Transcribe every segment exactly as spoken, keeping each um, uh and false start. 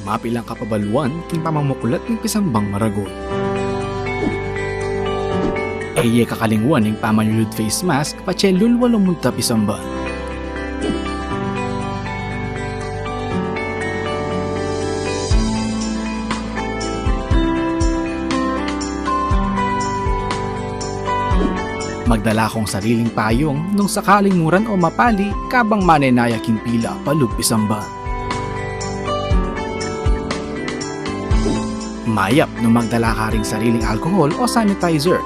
Mapilan kapabaluan king pamamuklat ning pisambang maragul. E ye kakalingwan ing pamanyulud face mask patse lulwa lumunta pisamban. Magdala kong sariling payung nung sakaling muran o mapali kabang manenaya king pila palub pisamban. Mayap nung magdala ka ring sariling alcohol o sanitizer.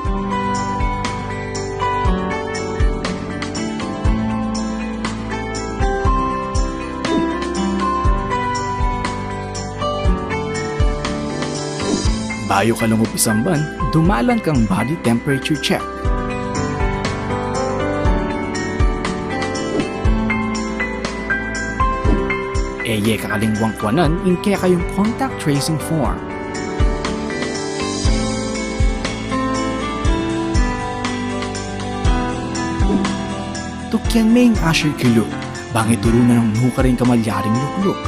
Bayu ka lungub pisamban, dumalan kang body temperature check. E ye kakalingwang kuanan ing kekayung contact tracing form. Tukyan me ing usher kilub, bang ituru na nung nukarin ka malyaring lukluk.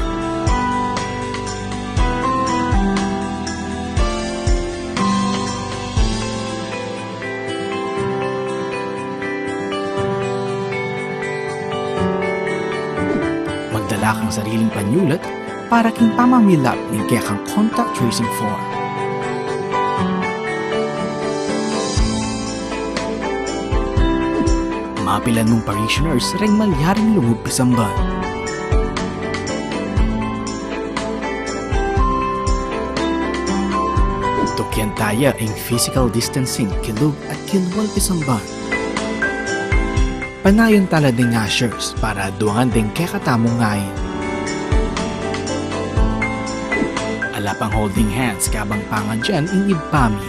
Magdala kang sariling panyulat para king pamamilap ning kekang contact tracing form. Mapilan mung parishioners reng malyaring lungub pisamban. Tukyan taya ing physical distancing kilub at kilwal pisamban. Panayan tala ding ushers para duangan ding kekatamung ngain. Ala pang holding hands kabang pangadyan ing ibpa mi.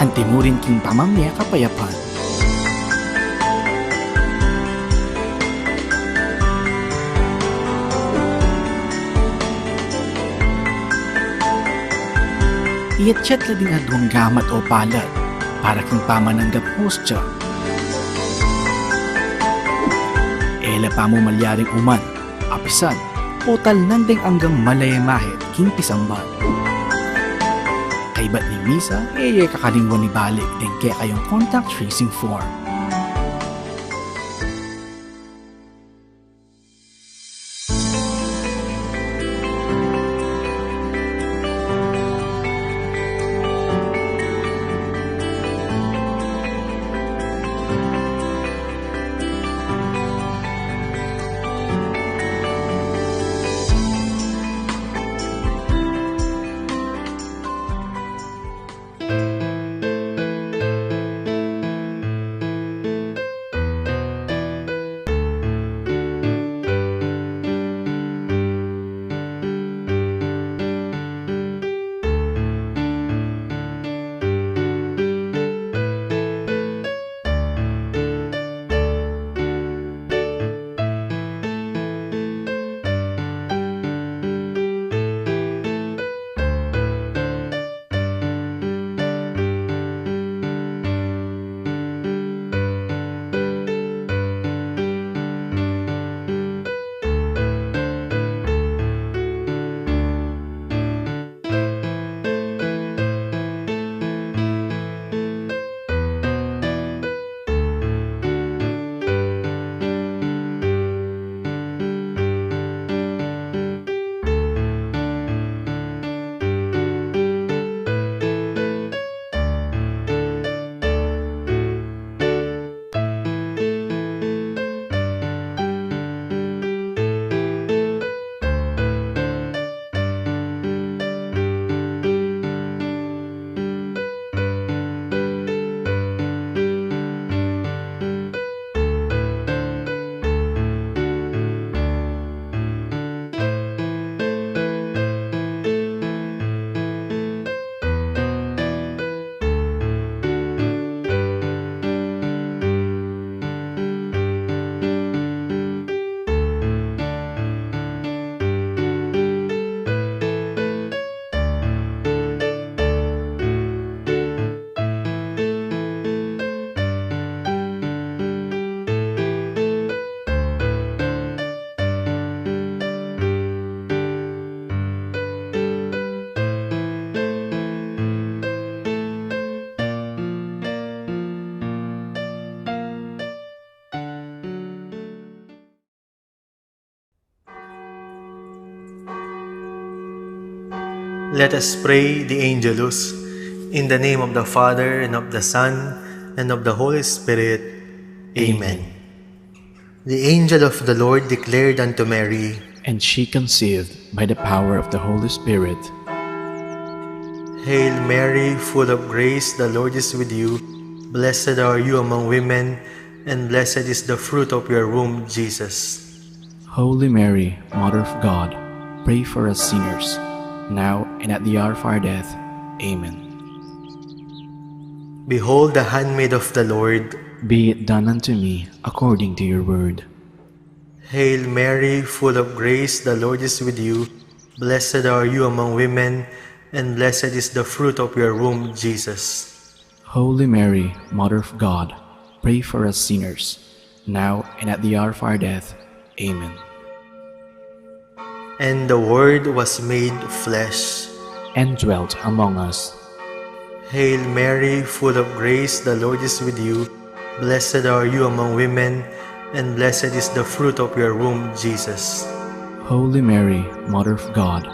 Antimurin king pamamie kapayapan. Iyatyat la ding aduang gamat o palad para king pamananggap hostya. E la pamu malyaring uman, apisan, o talnan deng anggang malaya mahit king pisamban. Kaybat ning misa, e ye kakalingwan ibalik deng kekayung contact tracing form. Let us pray the Angelus. In the name of the Father, and of the Son, and of the Holy Spirit. Amen. The angel of the Lord declared unto Mary, And she conceived by the power of the Holy Spirit. Hail Mary, full of grace, the Lord is with you. Blessed are you among women, and blessed is the fruit of your womb, Jesus. Holy Mary, Mother of God, pray for us sinners, now and at the hour of our death. Amen. Behold the handmaid of the Lord. Be it done unto me according to your word. Hail Mary, full of grace, the Lord is with you. Blessed are you among women, and blessed is the fruit of your womb, Jesus. Holy Mary, Mother of God, pray for us sinners, now and at the hour of our death. Amen. And the Word was made flesh. And dwelt among us. Hail Mary, full of grace, the Lord is with you. Blessed are you among women, and blessed is the fruit of your womb, Jesus. Holy Mary, Mother of God,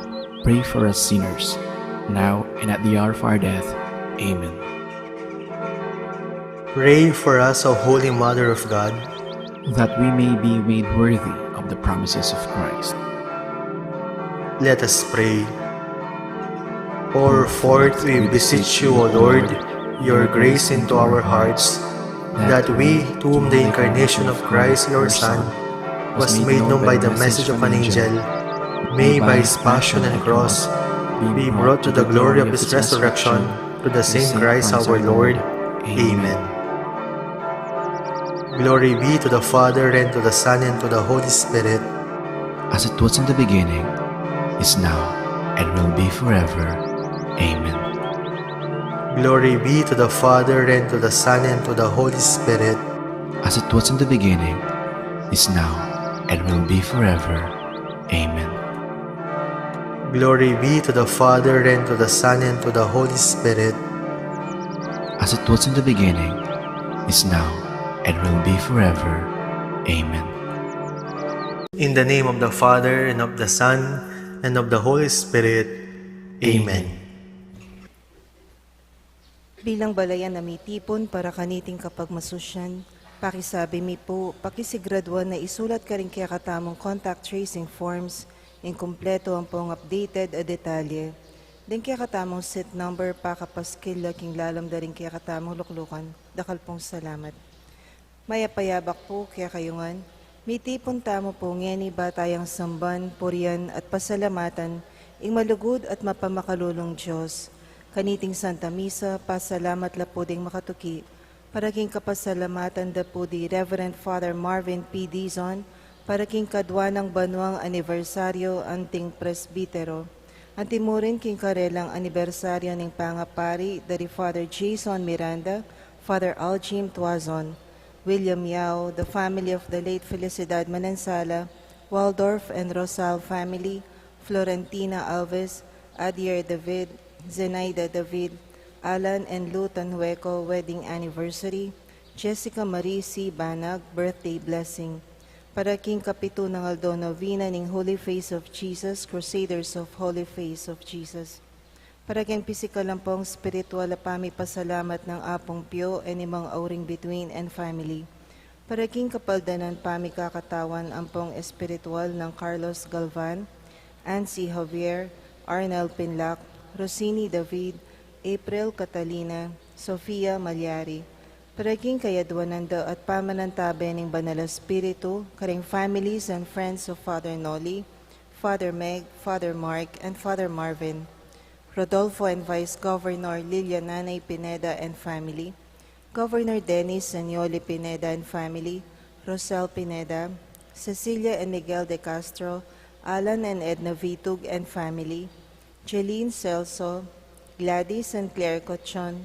pray for us sinners, now and at the hour of our death. Amen. Pray for us, O Holy Mother of God, that we may be made worthy of the promises of Christ. Let us pray. Pour forth, we beseech you, O Lord, your grace into our hearts, that we, to whom the incarnation of Christ, your Son, was made known by the message of an angel, may by his passion and cross be brought to the glory of his resurrection, to the same Christ our Lord. Amen. Glory be to the Father, and to the Son, and to the Holy Spirit. As it was in the beginning, is now, and will be forever. Amen. Glory be to the Father, and to the Son, and to the Holy Spirit. As it was in the beginning, is now, and will be forever. Amen. Glory be to the Father, and to the Son, and to the Holy Spirit. As it was in the beginning, is now, and will be forever. Amen. In the name of the Father, and of the Son, and of the Holy Spirit. Amen. Bilang balayan a mitipun para kaniting kapagmasusyan, pakisabi mi pu, pakisigradwan na isulat karing kekatamung contact tracing forms ing kumpletu ampong updated a detalye. Deng kekatamung seat number pakapaskil la king lalam da ring kekatamung luklukan, dakal pung salamat. Mayap a yabak pu kekayu ngan. Mitipun tamu pu ngeni ba tayang samban, purian, at pasalamatan ing malugud at mapamakalulung Dios. Kaniting Santa Misa, pasalamat la pu ding makatuki para king kapasalamatan da pu di Reverend Father Marvin P. Dizon para king kadwa nang banuang anibersaryo anting presbitero. Anti mu rin king karelang anibersaryo ning pangapari da ri Father Jason Miranda, Father Aljim Tuazon, William Yao, the family of the late Felicidad Manansala, Waldorf and Rosal family, Florentina Alves, Adier David, Zenaida David, Alan and Lu Tanhueco wedding anniversary, Jessica Marie C. Banag birthday blessing. Para king kapitu nang aldo novena ning Holy Face of Jesus, Crusaders of Holy Face of Jesus. Para king pisikal ampong spiritual a pamipasalamat nang Apung Pio and ni Mang Auring Bituin and family. Para king kapaldanan pamikakatawan ampong espiritual nang Carlos Galvan, Ansi Javier, Arnel Pinlac, Rosini David, April Catalina, Sofia Malyari. Para king kayadwanan da at pamanantabe ning Banal a Espiritu karing families and friends of Father Noli, Father Meg, Father Mark, and Father Marvin. Rodolfo and Vice Governor Lilia Nanay Pineda and family, Governor Dennis and Yoli Pineda and family, Rosel Pineda, Cecilia and Miguel de Castro, Alan and Edna Vitug and family, Jeline Celso, Gladys and Claire Cochon,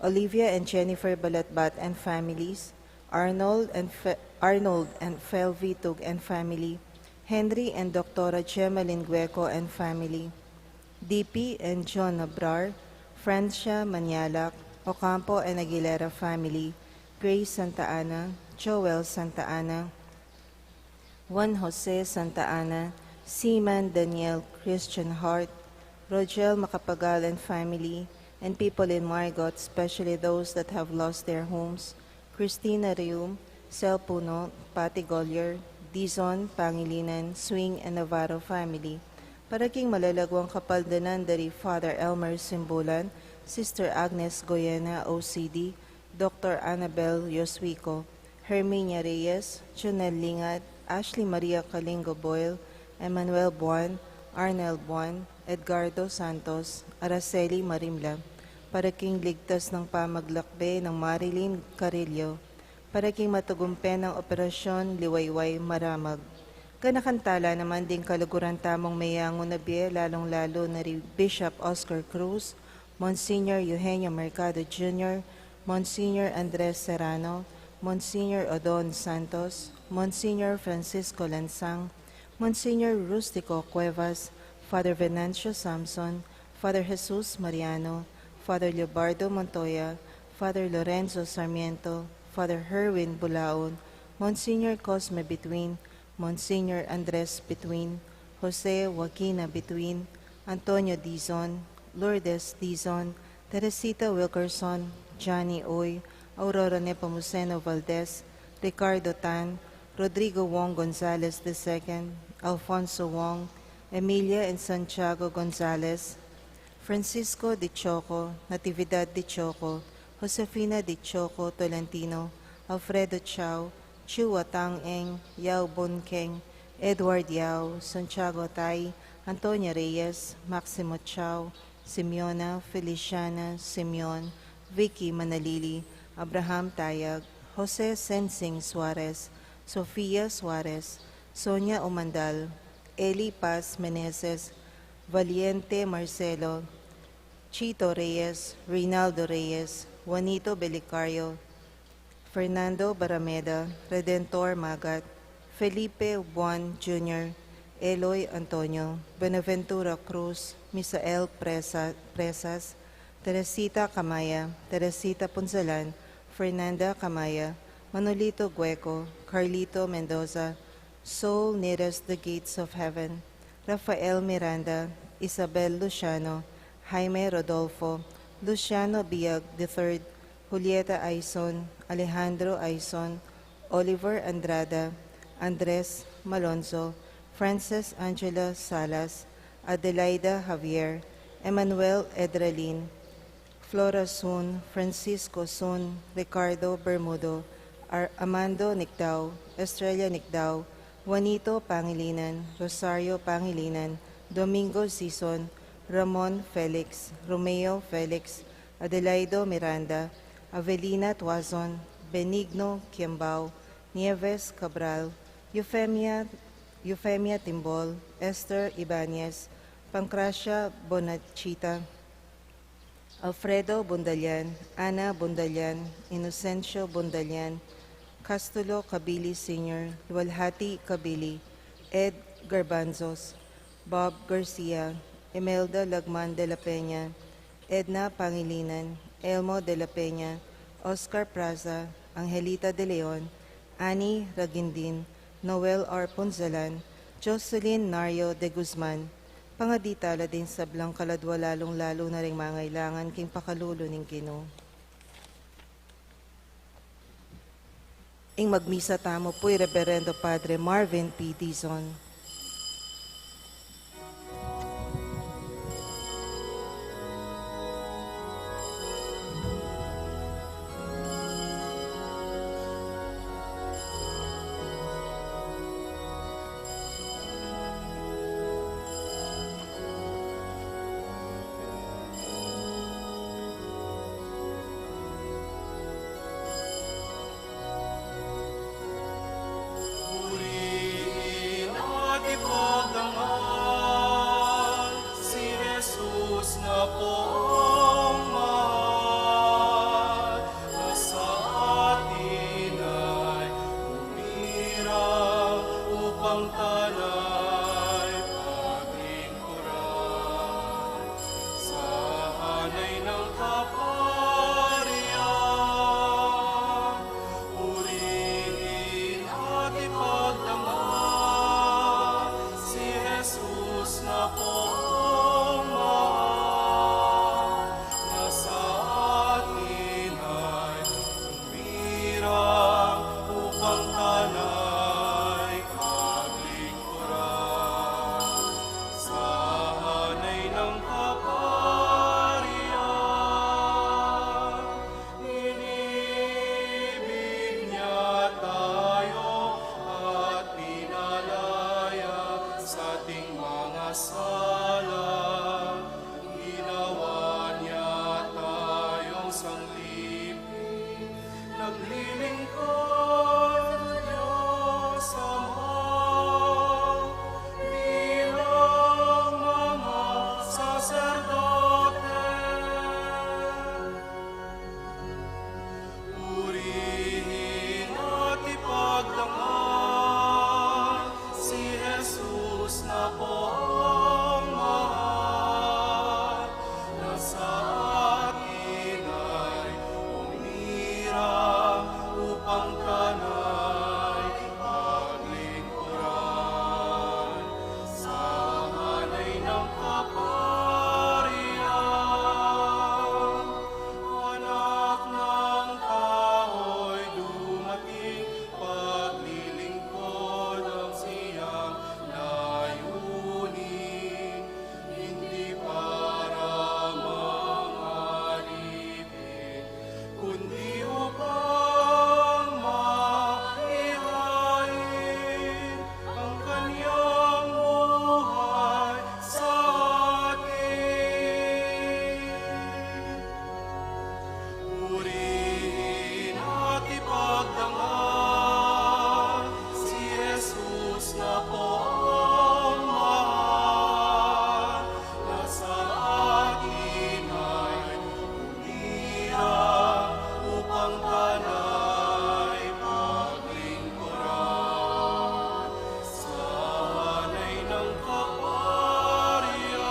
Olivia and Jennifer Balatbat and families, Arnold and Fe- Arnold and Fel Vitug and family, Henry and Doctora Gemma Lingueco and family, D P and John Abrar, Francia Manialak, Ocampo and Aguilera family, Grace Santa Ana, Joel Santa Ana, Juan Jose Santa Ana, Seaman Daniel Christian Hart, Rogel Macapagal and family, and people in Marigot, especially those that have lost their homes, Christina Rium, Sel Puno, Patty Gollier, Dizon, Pangilinan, Swing, and Navarro family. Para king malalaguang kapaldanan dari Father Elmer Simbulan, Sister Agnes Goyena, O C D, Doctor Annabel Yoswico, Herminia Reyes, Junel Lingat, Ashley Maria Kalingo Boyle, Emmanuel Buan, Arnel Buan, Edgardo Santos, Araceli Marimla, para king ligtas ng pamaglakbe ng Marilyn Carrillo, para king matagumpe ng operasyon liwayway maramag. Ganakan tala naman ding kaluguran tamung meyangu na bie, lalung-lalu na ri Bishop Oscar Cruz, Monsignor Eugenio Mercado Junior, Monsignor Andres Serrano, Monsignor Odon Santos, Monsignor Francisco Lansang, Monsignor Rustico Cuevas, Father Venancio Samson, Father Jesus Mariano, Father Leobardo Montoya, Father Lorenzo Sarmiento, Father Herwin Bulaon, Monsignor Cosme Bituin, Monsignor Andres Bituin, Jose Joaquina Bituin, Antonio Dizon, Lourdes Dizon, Teresita Wilkerson, Johnny Uy, Aurora Nepomuceno Valdez, Ricardo Tan, Rodrigo Wong Gonzalez the second, Alfonso Wong, Emilia and Santiago Gonzalez, Francisco de Choco, Natividad de Choco, Josefina de Choco Tolentino, Alfredo Chao, Chua Tang Eng, Yao Bun Keng, Edward Yao, Santiago Tai, Antonia Reyes, Maximo Chao, Simeona, Feliciana, Simeon, Vicky Manalili, Abraham Tayag, Jose Sensing Suarez, Sofia Suarez, Sonia Umandal, Eli Paz Meneses, Valiente Marcelo, Chito Reyes, Reynaldo Reyes, Juanito Belicario, Fernando Barameda, Redentor Magat, Felipe Buan Junior, Eloy Antonio, Buenaventura Cruz, Misael Presa-, Presas, Teresita Camaya, Teresita Punzalan, Fernanda Camaya, Manolito Gueco, Carlito Mendoza, Soul Nearest the Gates of Heaven, Rafael Miranda, Isabel Luciano, Jaime Rodolfo, Luciano Biag the third, Julieta Aison, Alejandro Aison, Oliver Andrada, Andres Malonzo, Frances Angela Salas, Adelaida Javier, Emmanuel Edralin, Flora Sun, Francisco Sun, Ricardo Bermudo, Ar-, Armando Nicdao, Estrella Nicdao, Juanito Pangilinan, Rosario Pangilinan, Domingo Sison, Ramon Felix, Romeo Felix, Adelaido Miranda, Avelina Tuazon, Benigno Kiambao, Nieves Cabral, Eufemia, Eufemia Timbol, Esther Ibanez, Pancracia Bonachita, Alfredo Bundalian, Ana Bundalian, Inocencio Bundalian, Castulo Cabili Senior, Luwalhati Cabili, Ed Garbanzos, Bob Garcia, Imelda Lagman de la Peña, Edna Pangilinan, Elmo de la Peña, Oscar Praza, Angelita de Leon, Annie Ragindin, Noel R. Punzalan, Jocelyn Nario de Guzman, pangadi tala ding sablang kaladwa, lalung-lalu na ring mangailangan king pakalulu ning Ginu. Ing magmisa tamu pu i Reberendo Padre Marvin P. Dizon. Sala, ginawa niya tayong sanglipi, naglilingkod sa Diyos Ama bilang mga saserdote. Purihin at ipagdangal si Jesus na pong mahal, na sa atin ay umiral upang tana'y paglingkuran sa hanay ng kaparian. Anak ng tao'y dumating, paglilingkod ang siyang layunin, hindi para mangalipin, kundi upang maihain ang kanyang buhay sa atin. Purihin at ipagdangal si Jesus na pong mahal, na sa atin ay umiral upang tana'y paglingkuran sa hanay ng kaparian.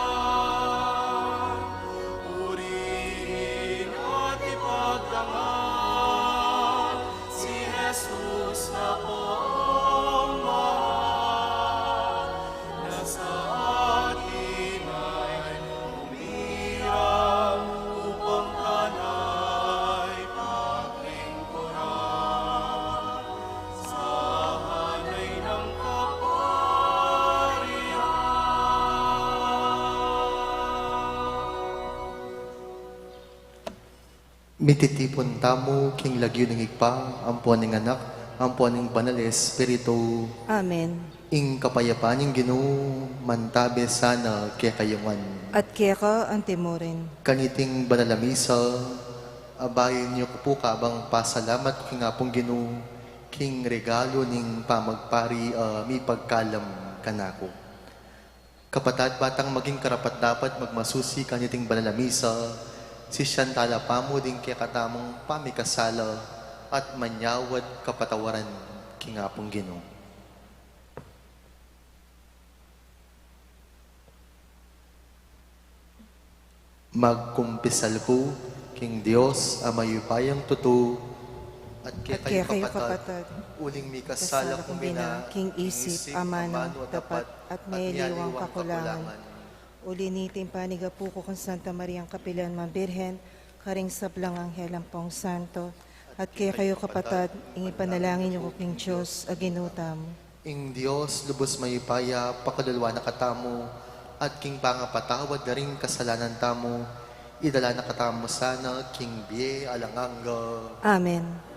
Purihin at ipagdangal si Jesus na pong mahal, na sa atin ay umiral upang tana'y paglingkuran sa hanay ng kaparian. Mititipun tamu king lagyu ning Ibpa, ampo ning Anak, ampo ning Banal Espiritu. Amen. Ing kapayapan ning Ginu mantabe sana kekayu ngan. At keka antimurin. Kaniting banal a misa, abayan yu ku pu kabang pasalamat ku king Apung Ginu, king regalu ning pamagpari a mipagkalam kanaku. Kapatad, ba tang maging karapat-dapat magmasusi kaniting banal a misa, sisian tala pa mu ding kekatamung pamikasala at manyawad kapatawaran king Apung Ginu. Magkumpisal ku king Dios a mayupayang tutu, at kekayu, kapatad, uling mikasala kung bina king isip, amanu, dapat, at meliwang kakulangan. Uli niti, panyawad ku king Santa Mariang kapilan man Birhen, karing sablang anghel ampong santo, at kekayu, kapatad, ing ipanalangin yu ku king Dios a Ginu tamu. Ing Dios lubus mayupaya pakalulu na katamu, at king pangapatawad da ring kasalanan tamu, idala na katamu sana king bie alang angga. Amen.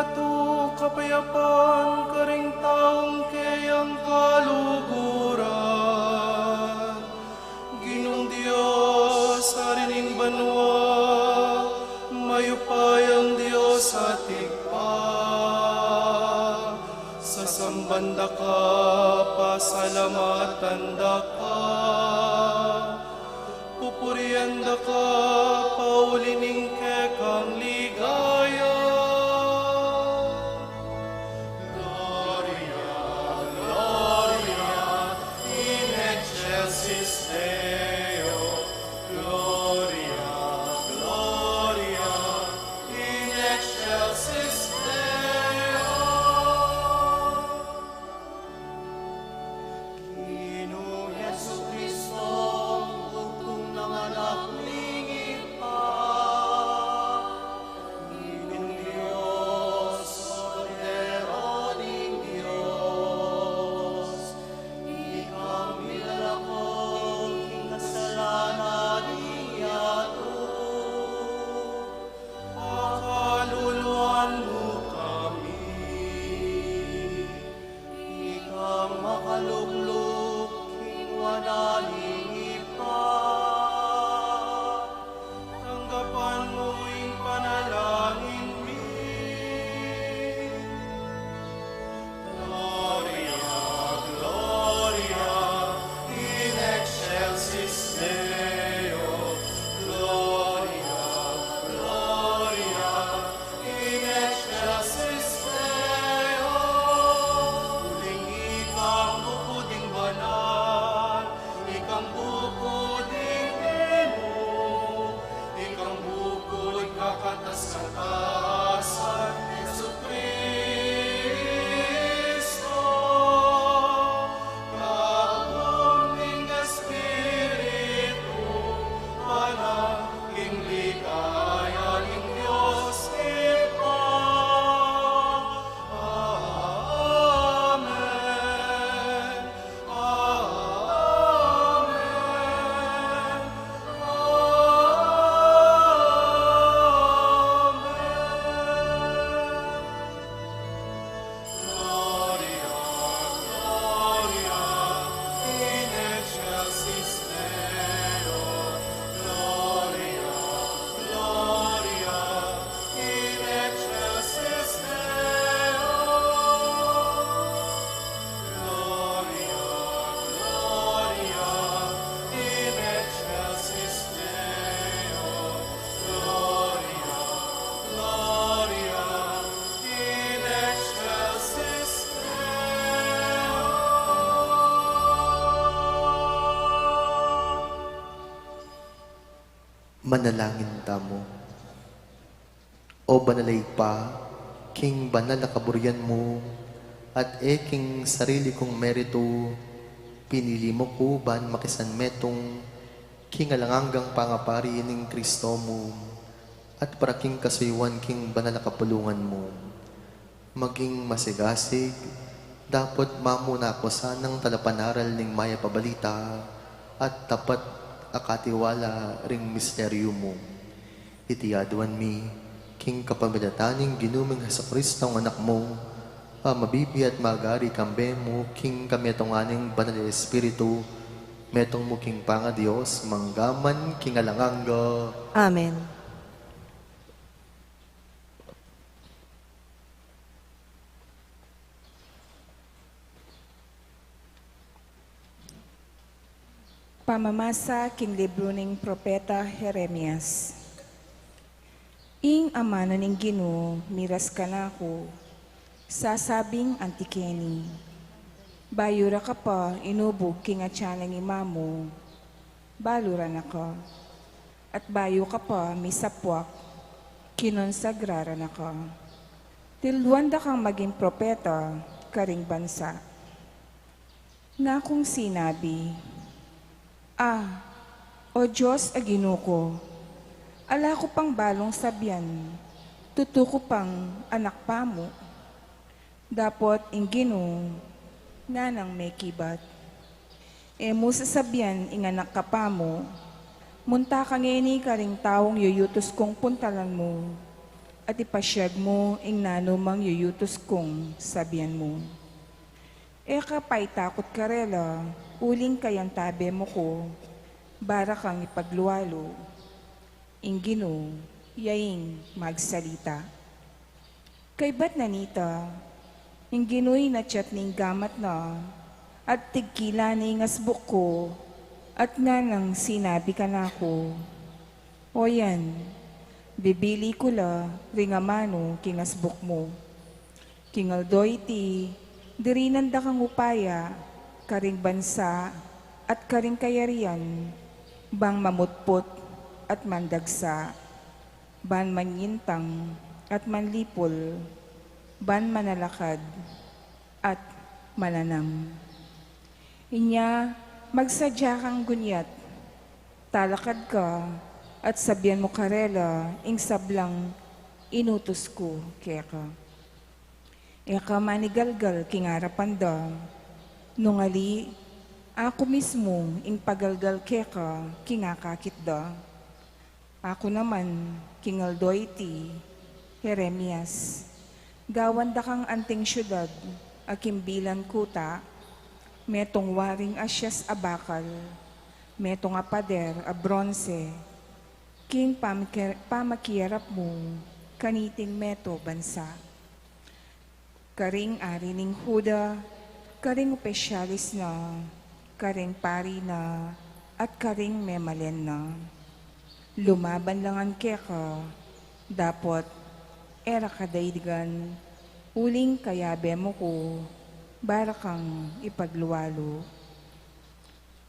Tutu kapayapan karing taung keyang kaluguran. Ginung Dios, Ari ning banua, mayupayang Dios at Ibpa, sasamban da ka, pasalamatan da ka, pupurian da ka, pauli ning kekang ligaya. Gloria, Gloria in excelsis Deo, Gloria, Gloria in excelsis Deo. Ginung Jesucristo, bugtung nang Anak ning Ibpa, Ginung Dios, Kordero ning Dios, ikang milalako king kasalanan ning yatu, pakaluluan mu kami. Ikang makalukluk king wanan ning Ibpa, tanggapan mu ing panalangin mi. Gloria, Gloria in excelsis Deo, Gloria, Gloria in excelsis Deo. Uling ikang bukud ing banal, ikang bukud ing Ginu, ikang bukud kakatas-katasan, Jesucristo, kabud ning Espiritu, Anak ning ligaya ning Dios Ibpa. Amen. Amen. Amen. Gloria, Gloria in excelsis Deo, Gloria, Gloria in excelsis Deo, Gloria, Gloria in excelsis Deo, Gloria, Gloria in excelsis Deo. Manalangin tamu. O Banal a Ibpa, king banal a kaburian mu, at e king sarili kung meritu, pinili mu ku ban makisanmetung king alang anggang pangapari ning Kristo mu, at para king kasuyuan king banal a kapulungan mu, maging masigasig, dapot mamuna ku sanang talapanaral ning mayap a balita at tapat a katiwala ring misteryu mu. Iti aduan mi king kapamilatan ning Ginu ming Jesucristo, Anak mu, a mabibie at magari kambe mu king kametungan ning Banal a Espiritu, metung mu king pangaDios, mangga man king alang angga. Amen. Pamamasa king libru ning propeta Jeremias. Ing amanu ning Ginu miras kanaku, sasabing anti keni, bayu ra ka pa inubug king atian ning ima mu, balu ra na ka, at bayu ka pa misapuak, kinonsagra ra na ka. Tilduan da kang maging propeta karing bansa. Ngakung sinabi, A, O Dios a Ginu ku, ala ku pang balung sabian, tutu ku pang anak pamu. Dapot ing Ginu nganang mekibat, e mu sasabian ing anak ka pamu, munta ka ngeni karing taung yuyutus kung puntalan mu, at ipasiag mu ing nanumang yuyutus kung sabian mu. E ka paitakut karela, uling kayantabe mu ku, bara kang ipaglualu. Ing Ginu, ya ing magsalita. Kaybat na nita, ing Ginu inatyat ne ing gamat na, at tigkilan ne ing asbuk ku, at nganang sinabi kanaku, O yan, bibili ku la ring amanu king asbuk mu. King aldo iti, dirinan da kang upaya, karing bansa, at karing kayarian, bang mamutput at mandagsa, ban manyintang at manlipul, ban manalakad at mananam. Inya, magsadya kang gunyat, talakad ka, at sabian mu karela ing sablang inutus ku keka. E ka manigalgal king arapan da. Nung ali, aku mismu ing pagalgal keka king akakit da. Aku naman, king aldo iti, Jeremias, gawan da kang anting siudad, a kimbilan kuta, metung waring asias a bakal, metung a pader a bronse, king pamike-, pamakiyarap mu kaniting meto bansa. Karing ari ning Juda, karing opisyalis na, karing pari na, at karing memalen na. Lumaban la ngan keka, dapot e ra ka daigdigan, uling kayabe mu ku, bara kang ipaglualu.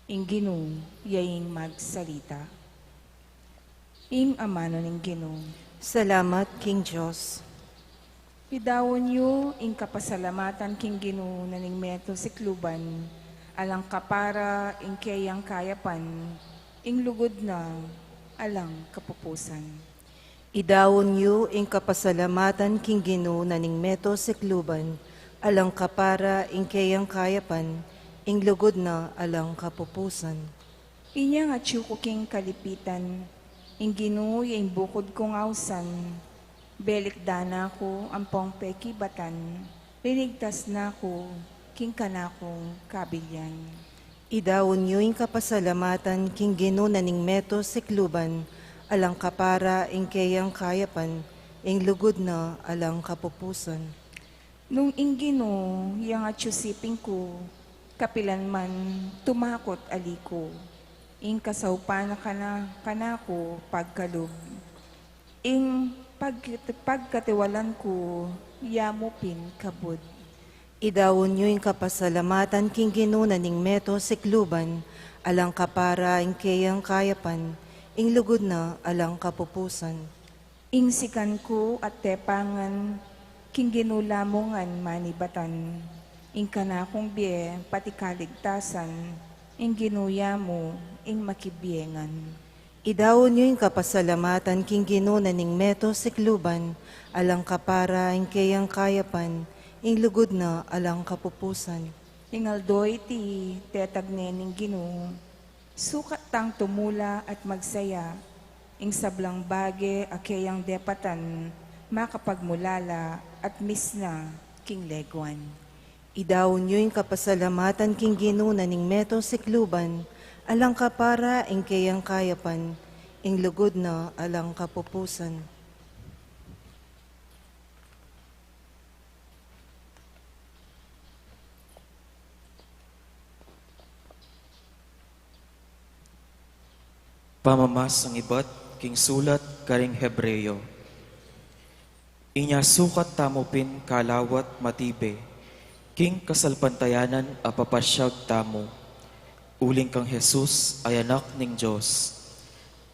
Ing Ginu, ya ing magsalita. Ing amanu ning Ginu. Salamat king Dios. Idaun yu ing kapasalamatan king Ginu na ning meto sikluban, alang kapara ing keyang kayapan, ing lugud na alang kapupusan. Idaun yu ing kapasalamatan king Ginu na ning meto sikluban, alang kapara ing keyang kayapan, ing lugud na alang kapupusan. Inyang atyu ku king kalipitan, ing Ginu ya ing bukud kung ausan. Belikdan na ku ampong pekibatan, linigtas na ku king kanakung kabilian. Idaun yu ing kapasalamatan king Ginu na ning meto sikluban, alang kapara ing keyang kayapan, ing lugud na alang kapupusan. Nung ing Ginu yang atyu siping ku, kapilan man tumakut ali ku. Ing kasaupan na kana-, kanaku pagkalub. Ing pagkati-, pagkatiwalan ku, ya mu pin kabud. Idaun yu ing kapasalamatan king Ginu na ning meto sikluban, alang kapara ing keyang kayapan, ing lugud na alang kapupusan. Ing sikan ku at tepangan, king Ginu la mu ngan manibatan. Ing kanakung bie pati kaligtasan, ing Ginu ya mu ing makibie ngan. Idaun yu ing kapasalamatan king Ginu na ning meto sikluban, alang kapara ing keyang kayapan, ing lugud na alang kapupusan. Ing aldo iti, tetag ne ning Ginu, sukat tang tumula at magsaya, ing sablang bage a keyang depatan, makapagmulala at misna king leguan. Idaun yu ing kapasalamatan king Ginu na ning meto sikluban, alang kapara ing keyang kayapan, ing lugud na alang kapupusan. Pamamasang ibat king sulat karing Hebreo. Inya sukat tamu pin kalawat matibe, king kasalpantayanan a papasiag tamu, uling kang Jesus a Anak ning Dios.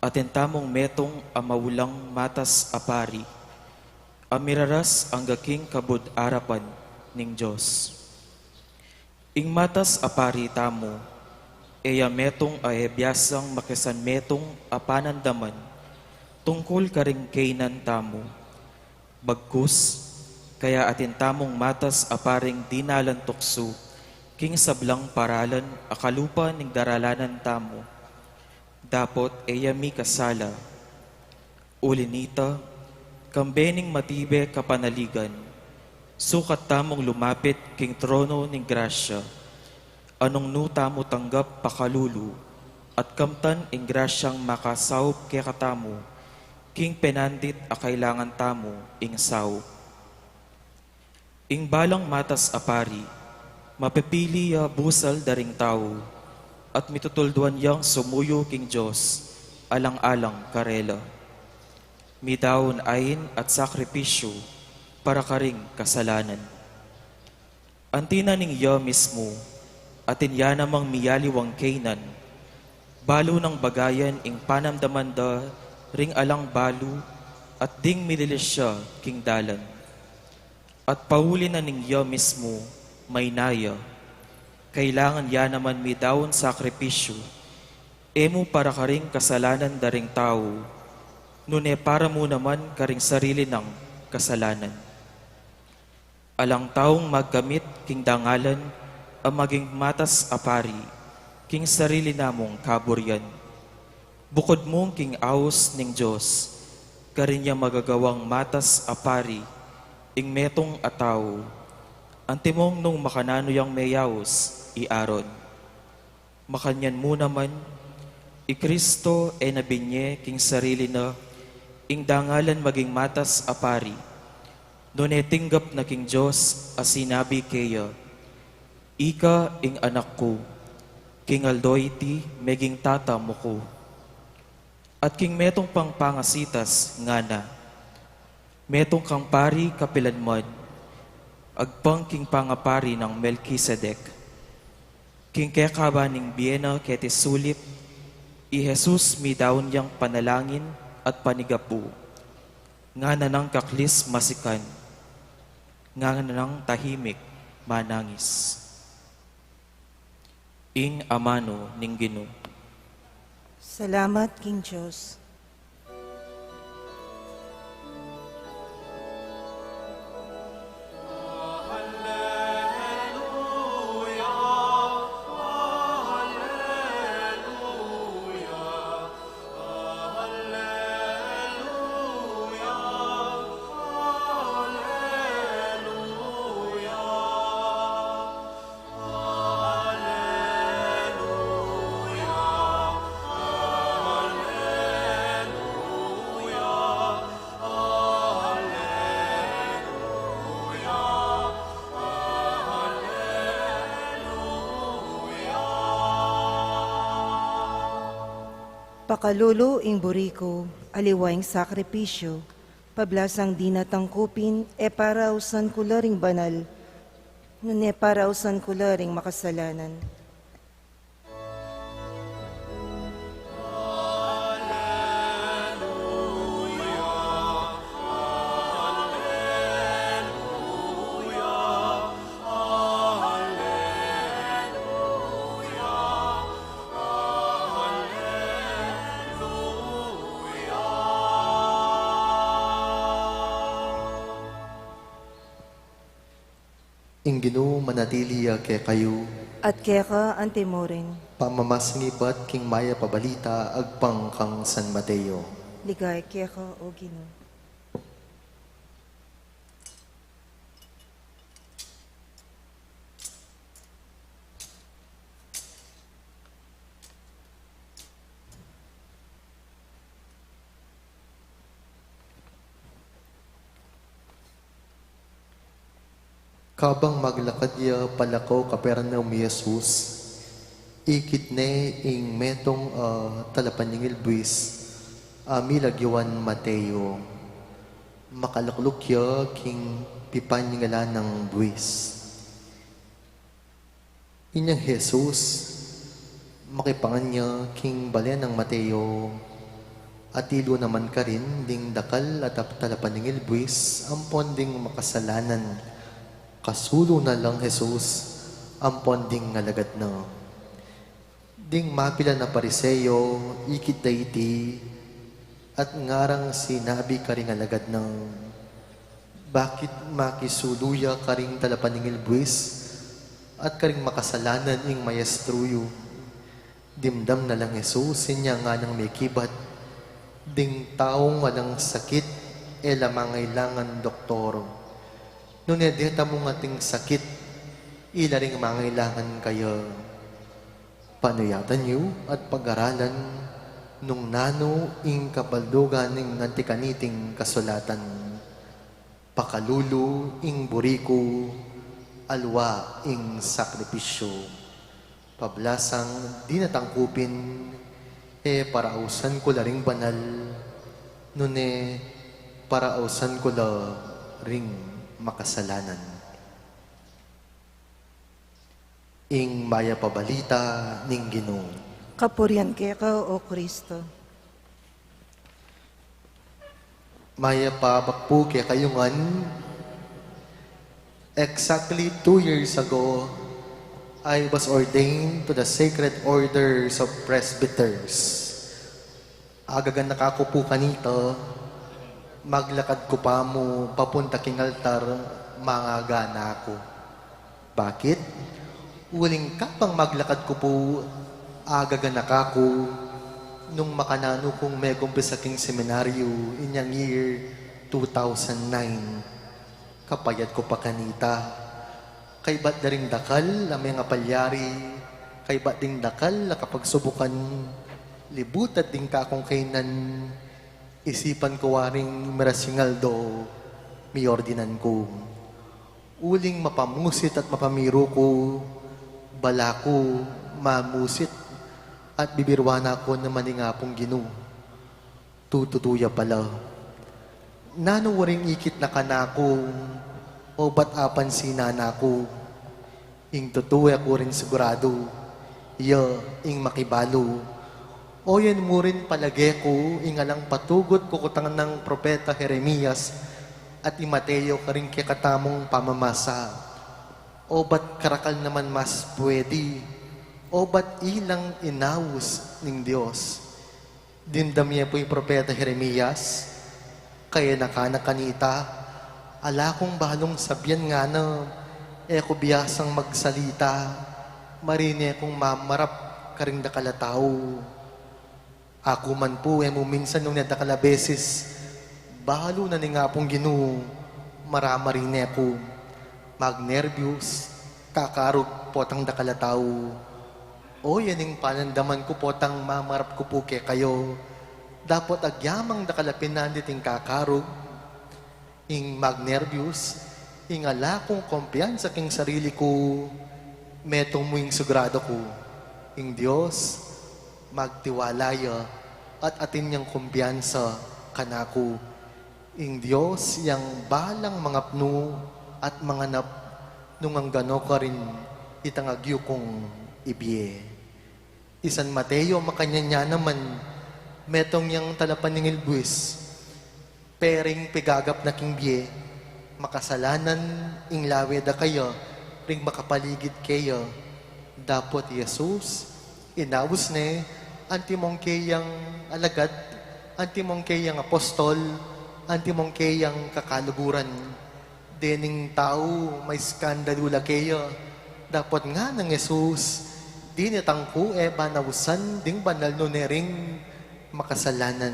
Atin tamung metung a maulang matas a pari, a miraras angga king kabud arapan ning Dios. Ing matas a pari tamu, e ya metung a e biasang makisan metung a panandaman tungkul karing kaynan tamu. Bagkus, kaya atin tamung matas a paring dinalan tuksu king sablang paralan a kalupa ning daralanan tamu. Dapot e ya mikasala. Uli nita, Kambe ning matibe kapanaligan, sukat tamung lumapit king trono ning grasya, a nung nu tamu tanggap pakalulu, at kamtan ing grasyang makasaup kekatamu, king penandit a kailangan tamu ing saup. Ing balang matas a pari, mapipili ya busal da ring tau, at mitutulduan yang sumuyu king Dios, alang-alang karela. Midaun ain at sakripisyu para karing kasalanan. Anti na ning ya mismu, atin ya namang miyaliwang kaynan, balu nang bagayan ing panamdaman da ring alang balu at ding mililis ya king dalan. At pauli na ning ya mismu, maynaya. Kailangan ya naman midaun sakripisyu, e mu para karing kasalanan da ring tau, nune para mu naman karing sarili nang kasalanan. Alang taung magkamit king dangalan a maging matas a pari, king sarili namung kaburian. Bukud mung king aus ning Dios, karin ya magagawang matas a pari, ing metung a tau, antimong nung makananu yang meyaus, i Aaron. Makanyan mu naman, i Kristo e na binye king sarili na, ing dangalan maging matas a pari, nune tinggap na king Dios a sinabi keya, "Ika ing anak ku, king aldo iti meging tata mu ku." At king metung pang pangasitas ngana, "Metung kang pari kapilan man, agpang king pangapari nang Melkisedek." King kekaban ning bie na keti sulip, i Jesus midaun yang panalangin at panigapu, ngana nang kaklis masikan, ngana nang tahimik manangis. Ing amanu ning Ginu. Salamat king Dios. Pakalulu ing buri ku, aliwa ing sakripisyu, pablasang di na tangkupin, e para ausan ku la ring banal, nune para ausan ku la ring makasalanan. Ing Ginu manatili ya kekayu. At keka antimurin. Pamamasingibat king mayap a balita agpang kang San Mateo. Ligaya keka, O Ginu. Kabang maglakad ya palako Capernaum i Jesus, ikit ne ing metung a talapaningil buis a milagyuan Mateo. Makalukluk ya king pipaningalan nang buis. Inyang Jesus, makipangan ya king bale nang Mateo, at ilu naman karin ding dakal a tap-, talapaningil buis ampon ding makasalanan. Kasulu na lang Jesus ampon ding alagad na. Ding mapilan a Pariseo ikit da iti, at ngarang sinabi karing alagad na, "Bakit makisulu ya karing talapaningil buis at karing makasalanan ing maestro yu?" Dimdam na lang Jesus, inya nganang mekibat, "Ding taung alang sakit e la mangailangan doktor. Nune deta mung ating sakit, ila ring mangailangan kaya. Panuyatan yu at pag-aralan nung nanu ing kabaldugan ning anti kaniting kasulatan. Pakalulu ing buri ku, alwa ing sakripisyu. Pablasang di na tangkupin, e parausan ku la ring banal, nune parausan ku la ring makasalanan. Ing mayap a balita ning Ginu. Kapurian keka, O Kristo. Mayap a abak pu kekayu ngan. Exactly two years ago, I was ordained to the Sacred Orders of Presbyters. Agaganaka ku pu kanita, maglakad ku pa mu papunta king altar, mangagana ku. Bakit? Uling kabang maglakad ku pu, agaganaka ku nung makananu kung megumpisa king seminaryu inyang year two thousand nine. Kapayad ku pa kanita. Kaybat da ring dakal a mengapalyari, kaybat ding dakal a kapagsubukan, libutad ding kakung kaynan, isipan ku waring mirasingal do miordinan ku. Uling mapamusit at mapamiru ku, bala ku mamusit at bibiruan na ku naman ing Apung Ginu. Tututu ya pala. Nanu waring ikit na kanaku, o bat apansinan na ku? Ing tutu e ku rin siguradu, iya ing makibalu. O yan mu rin palage ku, ing alang patugut kukutang nang propeta Jeremias at i Mateo karing kekatamung pamamasa. O bat karakal naman mas pwede, o bat ilang inaus ning Dios. Dimdam ye pu i propeta Jeremias, kaya nakana kanita, ala kung balung sabian ngana, e ku biasang magsalita, marine kung mamarap karing dakal a tau. Aku man pu, e mu minsan nung dakal a beses, balu na ning Apung Ginu, maramarine ku, magnerbyos, kakarug potang dakal a tau. O yan ing panandaman ku potang mamarap ku pu kekayu, dapot agyamang dakal a pinandit ing kakarug, ing magnerbyos, ing ala kung kumpiyansa king sarili ku, metung mu ing siguradu ku, ing Dios, magtiwala ya, at atin yang kumpiyansa kanaku. Ing Dios yang balang mangapnu at manganap nung angganu karin itang agyu kung ibie. I San Mateo makanyan ya naman, metung yang talapaningil buis, pero ing pigagap na king bie, makasalanan ing lawe da kaya ring makapaligid keya. Dapot i Jesus, inaus ne, antimong keyang alagad, antimong keyang apostol, antimong keyang kakaluguran. Dening tau maiskandalu la keya, dapot ngana nang Jesus, dininan ku e ba nausan ding banal nune ring makasalanan.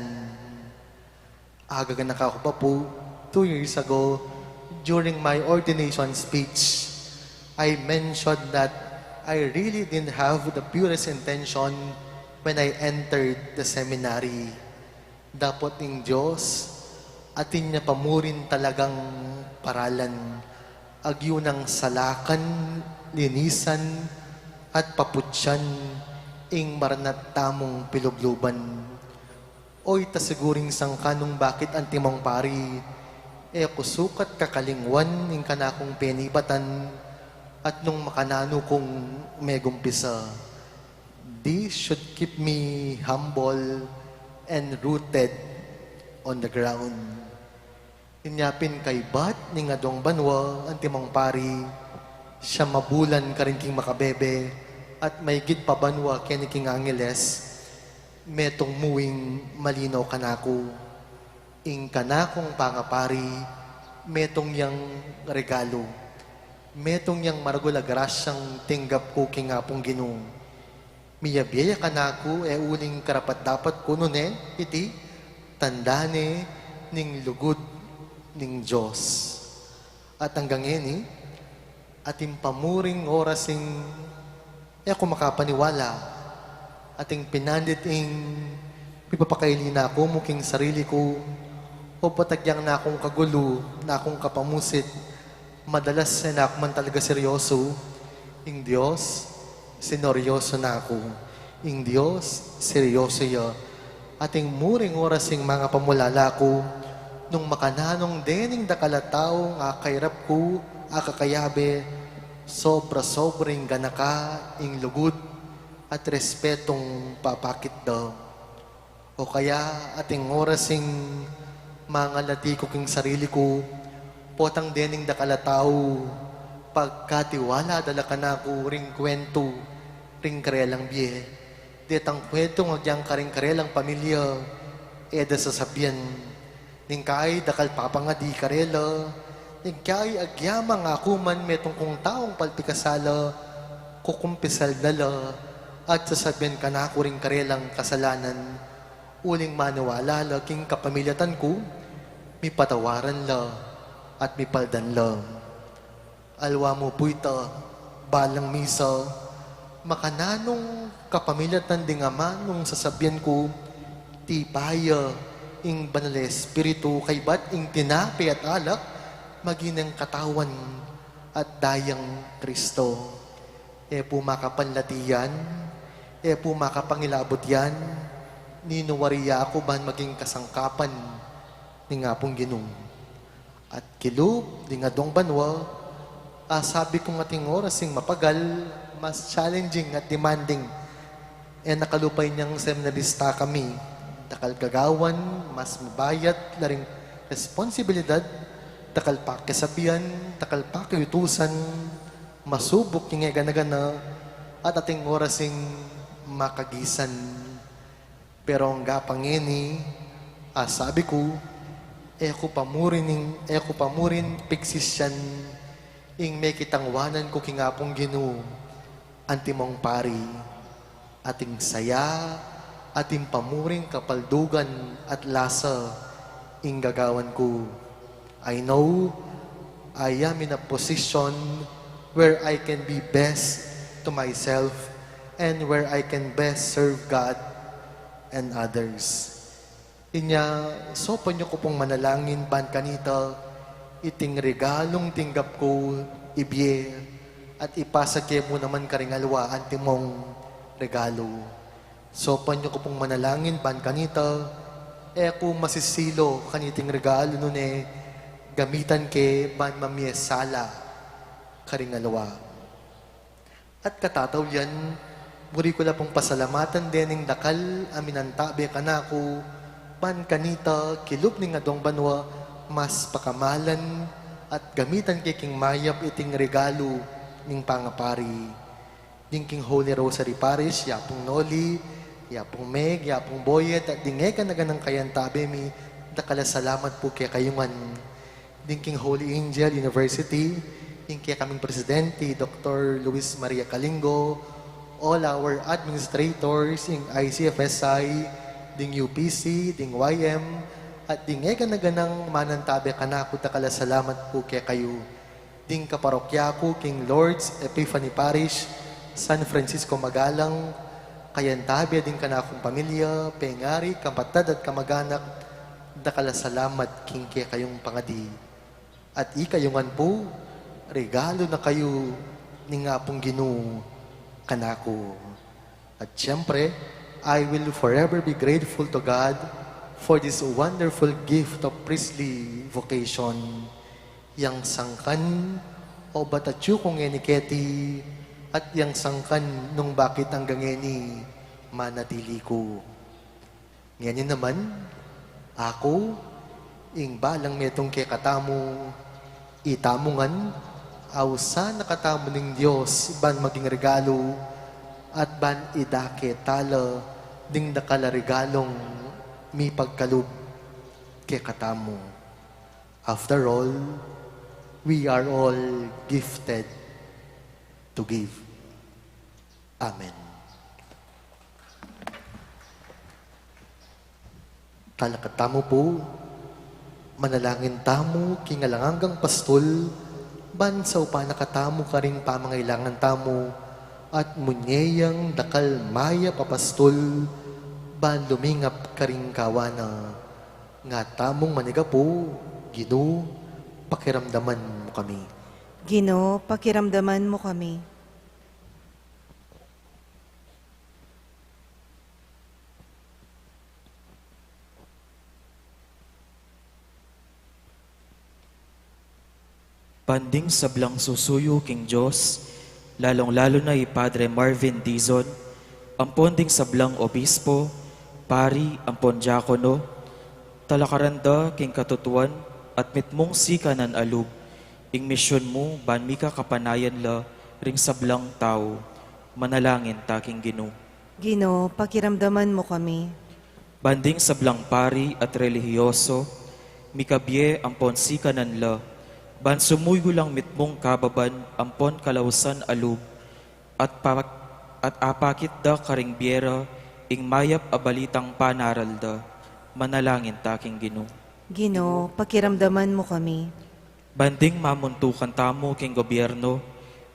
Agaganaka ku pa pu, two years ago, during my ordination speech, I mentioned that I really didn't have the purest intention when I entered the seminary. Dapot ing Dios, atin ya pa mu rin talagang paralan, agyu nang salakan, linisan, at paputyan ing maranat tamung pilubluban. O ita siguring sangka nung bakit antimong pari, e ku sukat kakalingwan ing kanakung penibatan, at nung makananu kung megumpisa. This should keep me humble and rooted on the ground. Inya pin kaybat ning aduang banua, antimong pari, siyam a bulan karin king makabebe, at maigit pa banua keni king Angeles, metung mu ing malinaw kanaku. Ing kanakung pangapari, metung yang regalu, metung yang maragul a grasyang tinggap ku king Apung Ginu. Miyabie ya kanaku, e uling karapat-dapat ku nune, iti, tanda ne ning lugud ning Dios. At anggang ngeni, atin pa mu ring oras ing e ku makapaniwala, atin pinandit ing pipapakaili na ku mu king sarili ku, o patagyang na kung kagulu, na kung kapamusit, madalas e na ku man talaga seryoso, ing Dios, sinoryoso na ku. Ing Dios, seryoso ya. Atin mu ring oras ing mangapamulala ku, nung makananu dening dakal a taung akairap ku, akakayabe, sobra-sobra ing ganaka, ing lugud, at respetung papakit da. O kaya atin oras ing mangalati ku king sarili ku, potang dening dakal a tau, pagkatiwala da la kanaku ring kuwentu ring karelang bie. Detang kuwentu agyang karing karelang pamilya, e da sasabian. Ning kai dakal papangadi karela, ning kai agyamang aku man metung kung taung palpikasala, kukumpisal da la, at sasabian kanaku ring karelang kasalanan. Uling maniwala la king kapamilyatan ku, mipatawaran la, at mipaldan la. Aliwa mu pu ita, balang misa, makananung kapamilyatan ding amanung sasabian ku, tipa ya ing Banal a Espiritu kaybat ing tinape at alak, maging katawan at dayang Kristo. E pu makapanlati yan, e pu makapangilabut yan, ninu wari ya ku ban maging kasangkapan ning Apung Ginu. At kilub ding aduang banua, a sabi kung atin oras ing mapagal, mas challenging at demanding. E na kalupa inyang seminarista kami, dakal gagawan, mas mabayat la ring responsibilidad, dakal pakisabian, dakal pakiutusan, masubuk ing e gana-gana, at atin oras ing makagisan. Pero angga pa ngeni, a sabi ku, e ku pa mu rin ing, e ku pa mu rin pigsisian ing mekitangwanan ku king Apung Ginu, antimong pari, atin saya, atin pa mu ring kapaldugan at lasa ing gagawan ku. I know I am in a position where I can be best to myself and where I can best serve God and others. Inya, saupan yu ku pung manalangin ban kanita, iting regalung tinggap ku ibie, at ipasa ke mu naman karing aliwa antimong regalu. Saupan yu ku pung manalangin ban kanita, e ku masisilu kaniting regalu nune gamitan ke ban mamie sala karing aliwa. At katatawlian, buri ku la pung pasalamatan dening dakal a minantabe kanaku, ban kanita kilub ning aduang banua, mas pakamalan at gamitan ke king mayap iting regalu ning pangapari. Ding king Holy Rosary Parish, Yapung Noli, Yapung Meg, Yapung Boyet, at ding e gana-ganang kayantabe mi, dakal a salamat pu kekayu ngan. Ding king Holy Angel University, ing kekaming presidente, Doktor Luis Maria Calingo, all our administrators, ing I C F S I, ding U P C, ding Y M, at ding e gana-ganang manantabe kanaku, dakal a salamat pu kekayu. Ding kaparokya ku king Lourdes Epiphany Parish, San Francisco Magalang, kayantabe ding kanakung pamilya, pengari, kapatad at kamaganak, dakal a salamat king kekayung pangadi. At ikayu ngan pu, regalu na kayu ning Apung Ginu kanaku. At siyempre, I will forever be grateful to God for this wonderful gift of priestly vocation. Yang sangkan, obat atyu ku ngeni keti, at yang sangkan nung bakit anggang ngeni manatili ku. Ngeni naman, aku, ing balang metung kekatamu, itamu ngan, ausan na katamu ning Dios ban maging regalu, at ban idake tala ding dakal a regalung mipagkalub kekatamu. After all, we are all gifted to give. Amen. Talakad tamu pu, Manalangin tamu king alang anggang pastul, ban saupan na katamu karing pamangailangan tamu, at munye yang dakal mayap a pastul, ban lumingap karing kawan na. Nga tamung manigapu, Ginu, pakiramdaman mu kami. Ginu, pakiramdaman mu kami. Ban ding sablang susuyu king Dios, lalung-lalu na i Padre Marvin Dizon, ampon ding sablang obispo, pari, ampon diakono, talakaran da king katutuan at mitmung sikanan a lub, ing misyun mu ban mika kapanayan la ring sablang tau. Manalangin ta king Ginu. Ginu, pakiramdaman mu kami. Ban ding sablang pari at relihiyoso, mikabie ampon sikanan la, ban sumuyu lang mitmung kababan ampon kalausan a lub, at pa-, at apakit da karing bie ra ing mayap a balitang panaral da. Manalangin ta king Ginu. Ginu, pakiramdaman mu kami. Ban ding mamuntukan tamu king gobyerno,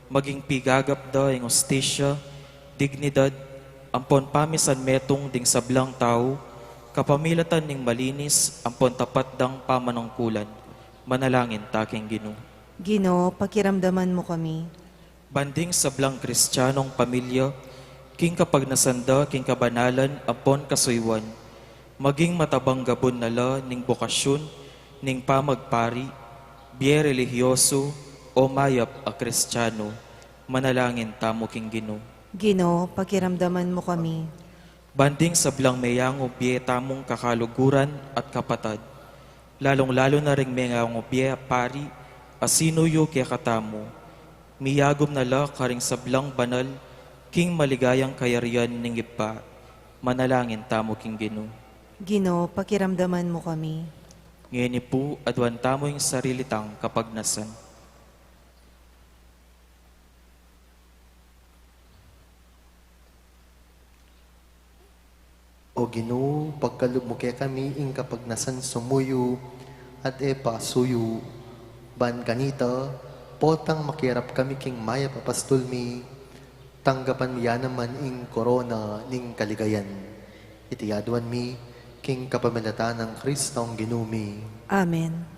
maging pigagap da ing hustisya, dignidad, ampon pamisanmetung ding sablang tau, kapamilatan ning malinis ampon tapat dang pamanungkulan. Manalangin ta king Ginu. Ginu, pakiramdaman mu kami. Ban ding sablang Kristianong pamilya, king kapagnasan da king kabanalan ampon kasuyuan, maging matabang gabun na la ning bokasyun ning pamagpari, bie relihiyoso, o mayap a Kristiano. Manalangin tamu king Ginu. Ginu, pakiramdaman mu kami. Ban ding sablang meyangu bie tamung kakaluguran at kapatad, lalung-lalu na ring meyangu bie a pari a sinuyu kekatamu, miyagum na la karing sablang banal king maligayang kayarian ning Ibpa. Manalangin tamu king Ginu. Ginu, pakiramdaman mu kami. Ngeni pu, aduan tamu ing sarili tang kapagnasan. O Ginu, pagkalub mu kekami ing kapagnasan sumuyu at e pasuyu, ban kanita, potang makirap kami king mayap a pastul mi, tanggapan mi ya naman ing korona ning kaligayan. Iti aduan mi king kapamilatan nang Kristong Ginu mi. Amen.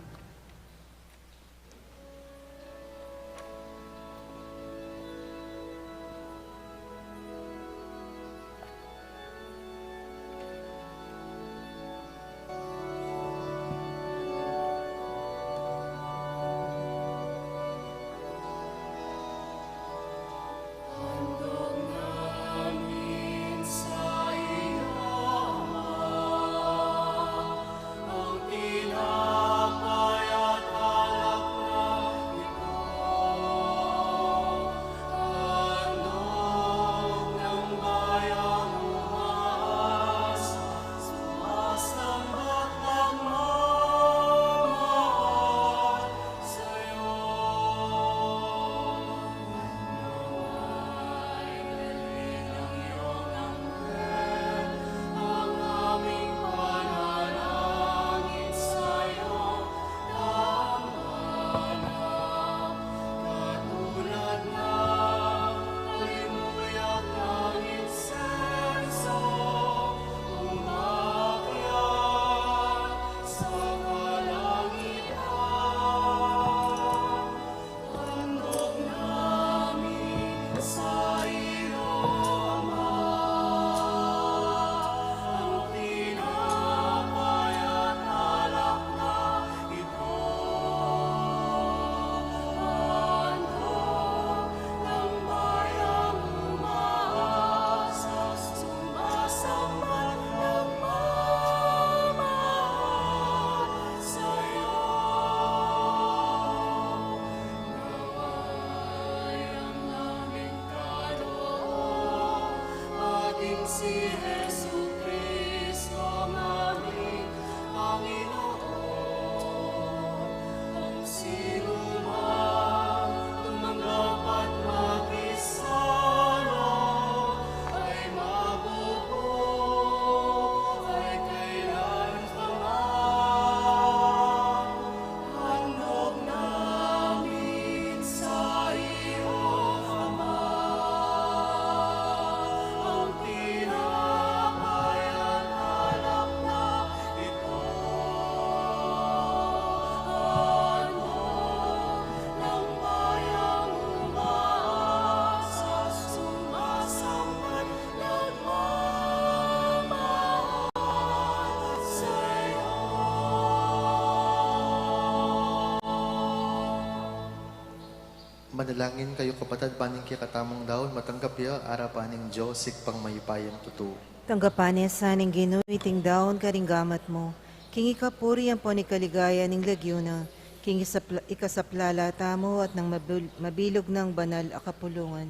Manalangin kayu, kapatad, ban ing kekatamung daun matanggap ya arapan ning Dios Ibpang mayupayang tutu. Tanggapan na sa ning Ginu iting daun karing gamat mu, king ikapuri ampon ikaligaya ning lagyu na, king isapla-, ikasaplala tamu at nang mabil-, mabilug nang banal a kapulungan.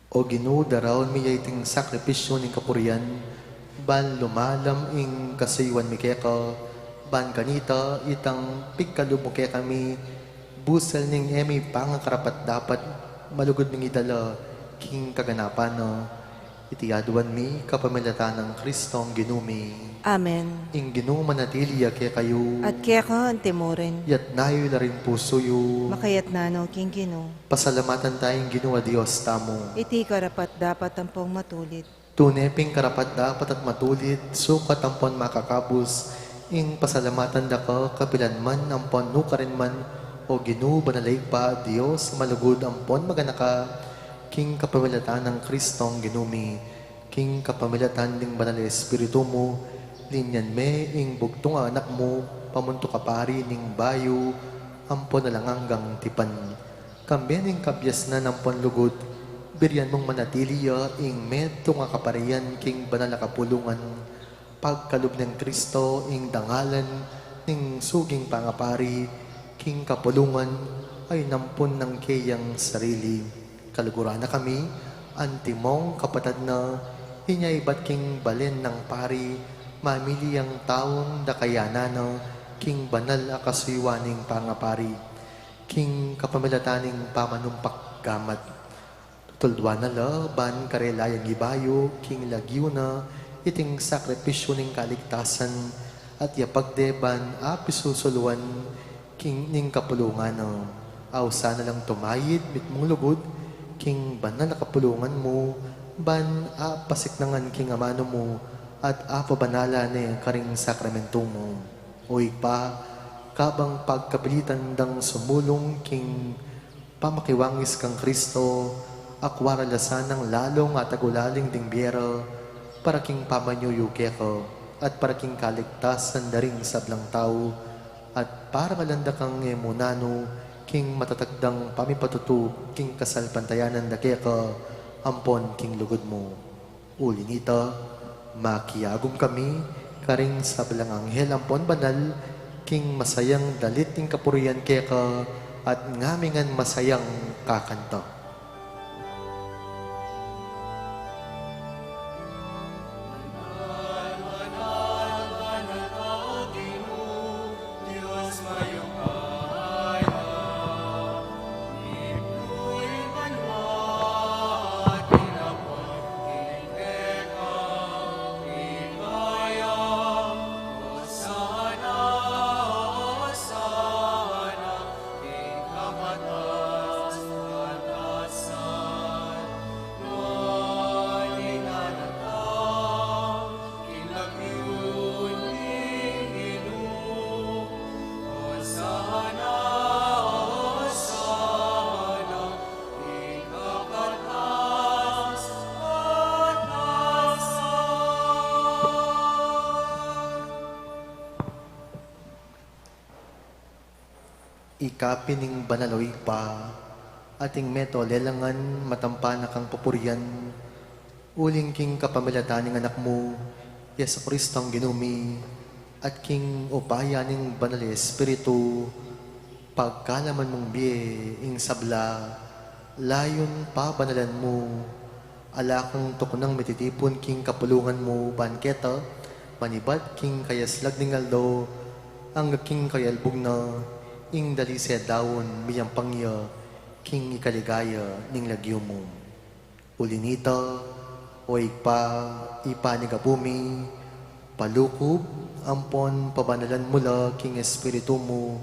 O Ginu, daraun mi ya iting sakripisyu ning kapurian, ban lumalam ing kasuyuan mi keka, ban kanita itang pigkalub mu kekami, busal ning e mi pangakarapat-dapat, malugud ming idala king kaganapan na. Iti aduan mi kapamilatan nang Kristong Ginu mi. Amen. Ing Ginu manatili ya kekayu. At keka antimurin. Yatna yu la ring pusu yu. Makayatna no king Ginu. Pasalamatan taya ing Ginu a Dios tamu. Iti karapat-dapat ampong matulid. Tune pin karapat-dapat at matulid, sukat ampon makakabus, ing pasalamatan da ka kapilan man ampon nukarin man, O Ginu, banal a Ibpa, Dios a malugud ampon maganaka, king kapamilatan nang Kristong Ginu mi, king kapamilatan ning Banal a Espiritu mu, linyan me ing bugtung a Anak mu, pamuntuk a pari ning bayu ampon alang anggang tipan. Kambe ning kabiasnan ampon lugud, birian mung manatili ya ing metung a kaparian king banal a kapulungan, pagkalub nang Kristo ing dangalan ning suging pangapari king kapulungan a inampun nang keyang sarili. Kaluguran na kami, antimong kapatad na, inya ibat king balen nang pari, mamili yang taung dakayanan na king banal a kasuyuan ning pangapari, king kapamilatan ning pamanumpak gamat. Tutulduan na la ban karela yang ibayu king lagyu na iting sakripisyu ning kaligtasan, at yapag de ban apisusuluan king ning kapulungan na. Ausan na lang tumayid mitmung lugud king banal a kapulungan mu, ban apasiknangan king amanu mu, at apabanalan ne karing sakramentu mu. O Ibpa, kabang pagkapilitan dang sumulung king pamakiwangis kang Kristo, akwa ra la sanang lalung atagulaling ding bie ra, para king pamanyuyu keka, at para king kaligtasan da ring sablang tau, at parangalan da kang e mu nanu, king matatag dang pamipatutu, king kasalpantayanan da keka, ampon king lugud mu. Uli nita, makiagum kami karing sablang anghel ampon banal, king masayang dalit ning kapurian keka, at ngamingan masayang kakanta. Ika pin ing banal, o Ibpa, at ing meto lelangan matampa na kang pupurian, uling king kapamilatan ning Anak mu, Jesucristong Ginu mi, at king upaya ning Banal a Espiritu, pagkalaman mung bie ing sabla, layun pabanalan mu, ala kang tuknang mititipun king kapulungan mu ban keta, manibat king kayaslag ning aldo, angga king kayalbug na, ing dalise daun miyampang ya king ikaligaya ning lagyu mu. Uli nita, o Ibpa, ipanyawad mu mi, palukub ampon pabanalan mu la king Espiritu mu,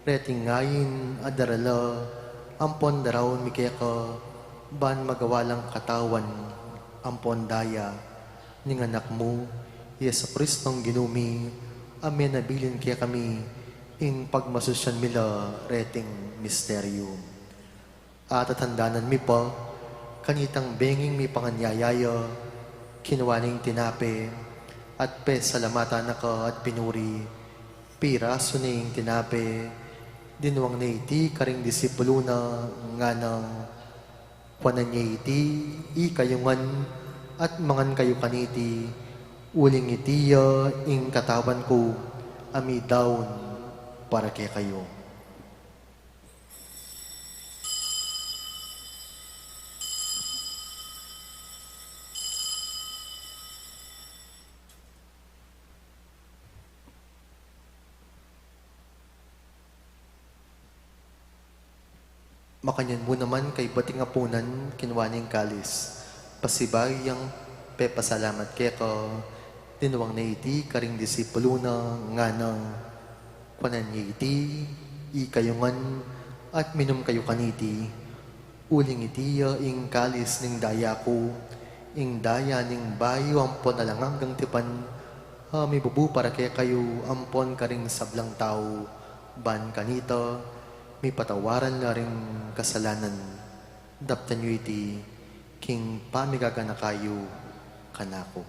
reting ngeni a darala ampon daraun mi keka, ban magawa lang katawan ampon daya ning Anak mu, Jesucristong Ginu mi, a menabilin kekami ing pagmasusyan mi la reting misteryu. At atandanan mi pa, kanitang benging mipanganyaya ya, kinua ne ing tinape, at pesalamatan na ka at pinuri, pirasu ne ing tinape, Dinuang ne iti karing disipulu na, ngana, kuanan ye iti ikayu ngan at mangan kayu kaniti, uling iti ya ing katawan ku a midaun para kekayu. Makanyan mu naman kaybat ing apunan, kinua ne ing kalis, pasibayu yang pepasalamat keka, dinuang ne iti karing disipulu na, ngana, kuanan ye iti ikayu ngan at minum kayu kaniti, uling iti ya ing kalis ning daya ku, ing daya ning bayu ampon alang anggang tipan, a mibubu para kekayu ampon karing sablang tau, ban kanita mipatawaran la ring kasalanan. Daptan yu iti king pamigaganaka yu kanaku.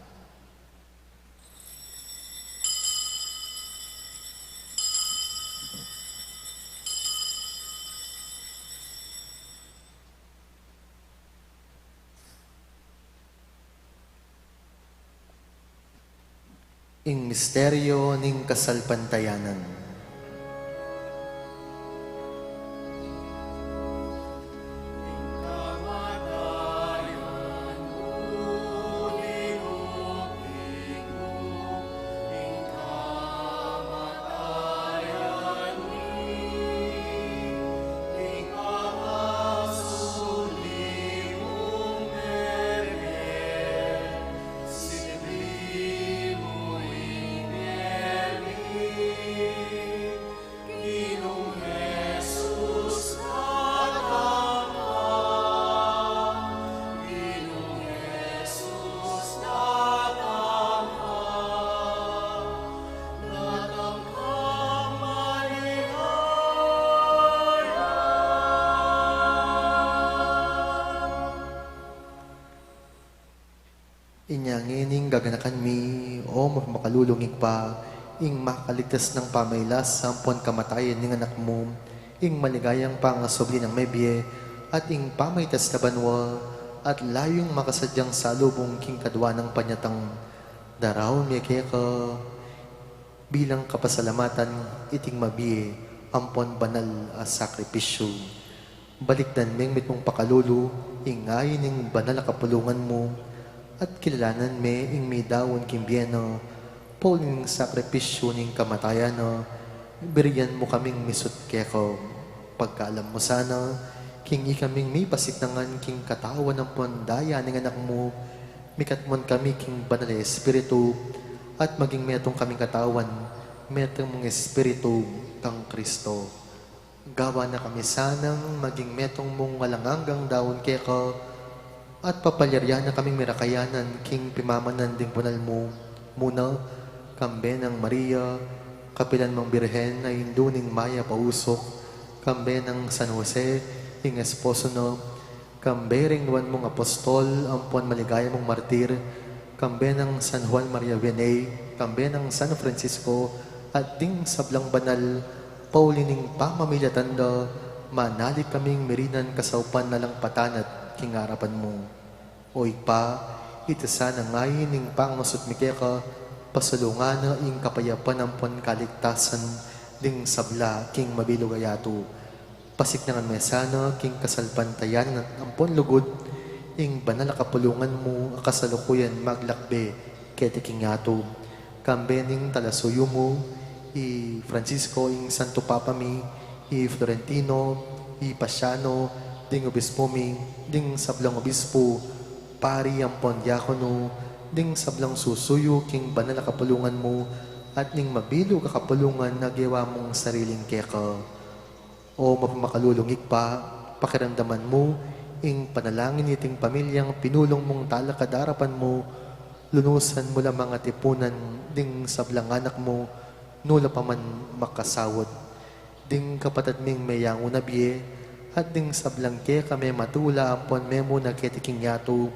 Ing misteryo ning kasalpantayanan. Inya ngeni gaganakan mi, o mapamakalulung Ibpa, ing makaligtas nang pamailas ampon kamatayan ning Anak mu, ing maligayang pangasubli nang mebie, at ing pamaitas na banua, at layung makasadyang salubung king kadua nang panyatang. Daraun mi keka bilang kapasalamatan iting mabie ampon banal a sakripisyu. Balikdan meng mitmung pakalulu ing ain ning banal a kapulungan mu, at kilalanan me ing midaun king bie na, pauli ning sakripisyu ning kamatayan na, birian mu kaming misut keka. Pagkalam mu sana, king ikaming mipasiknangan king katawan ampon daya ning Anak mu, mikatmon kami king Banal a Espiritu, at maging metung kaming katawan, metung mung Espiritu kang Kristo. Gawan na kami sanang maging metung mung alang anggang daun keka, at papalyarian na kaming mirakayanan king pimamanan ding banal mu, muna, kambe nang Maria, kapilan mang Birhen a indu ning mayap a usok, kambe nang San Jose, ing esposo na, kambe ring nuan mung apostol ampon maligaya mung martir, kambe nang San Juan Maria Vianney, kambe nang San Francisco, at ding sablang banal, pauli ning pamamilatan da, manali kaming mirinan kasaupan alang patanat king arapan mu. O Ibpa, iti sana ing ain ning pangasubli mi keka, pasalungan na ing kapayapan ampon kaligtasan ding sabla king mabilug a yatu. Pasiknangan me sana king kasalpantayanan ampon lugud ing banal a kapulungan mu a kasalukuyan maglakbe keti king yatu. Kambe ning talasuyu mu, i Francisco, ing Santo Papa mi, i Florentino, i Paciano, ding obispo mi, ding sablang obispo, pari ampon diakono, ding sablang susuyu king banal a kapulungan mu, at ning mabilug a kapulungan a gewa mung sariling keka. O mapamakalulung Ibpa, pakiramdaman mu ing panalangin niting pamilyang pinulung mung talakad arapan mu, lunusan mu la mang atipunan ding sablang anak mu, nu la pa man makasaut. Ding kapatad ming meyangu na bie, at ding sablang keka mematula ampon memuna keti king yatu,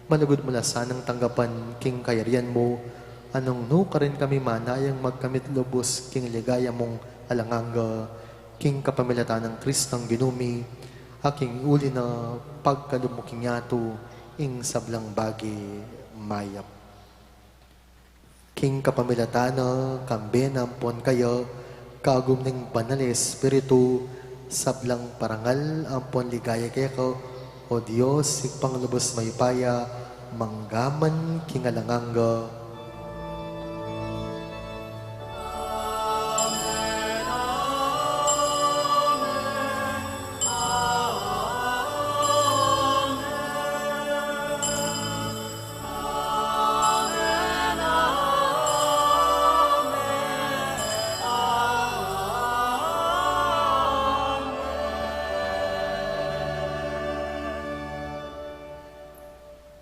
malugud mu la sanang tanggapan king kayarian mu, a nung nu karin kami manayang magkamit lubus king ligaya mung alang angga. King kapamilatan nang Kristong Ginu mi, a king uli na pagkalub mu king yatu ing sablang bage mayap. King kapamilatan na, kambe na ampon kaya, kagum ning Banal a Espiritu, sablang parangal ampon ligaya keka, O Dios, Ibpang lubus mayupaya, manggaman king alang angga.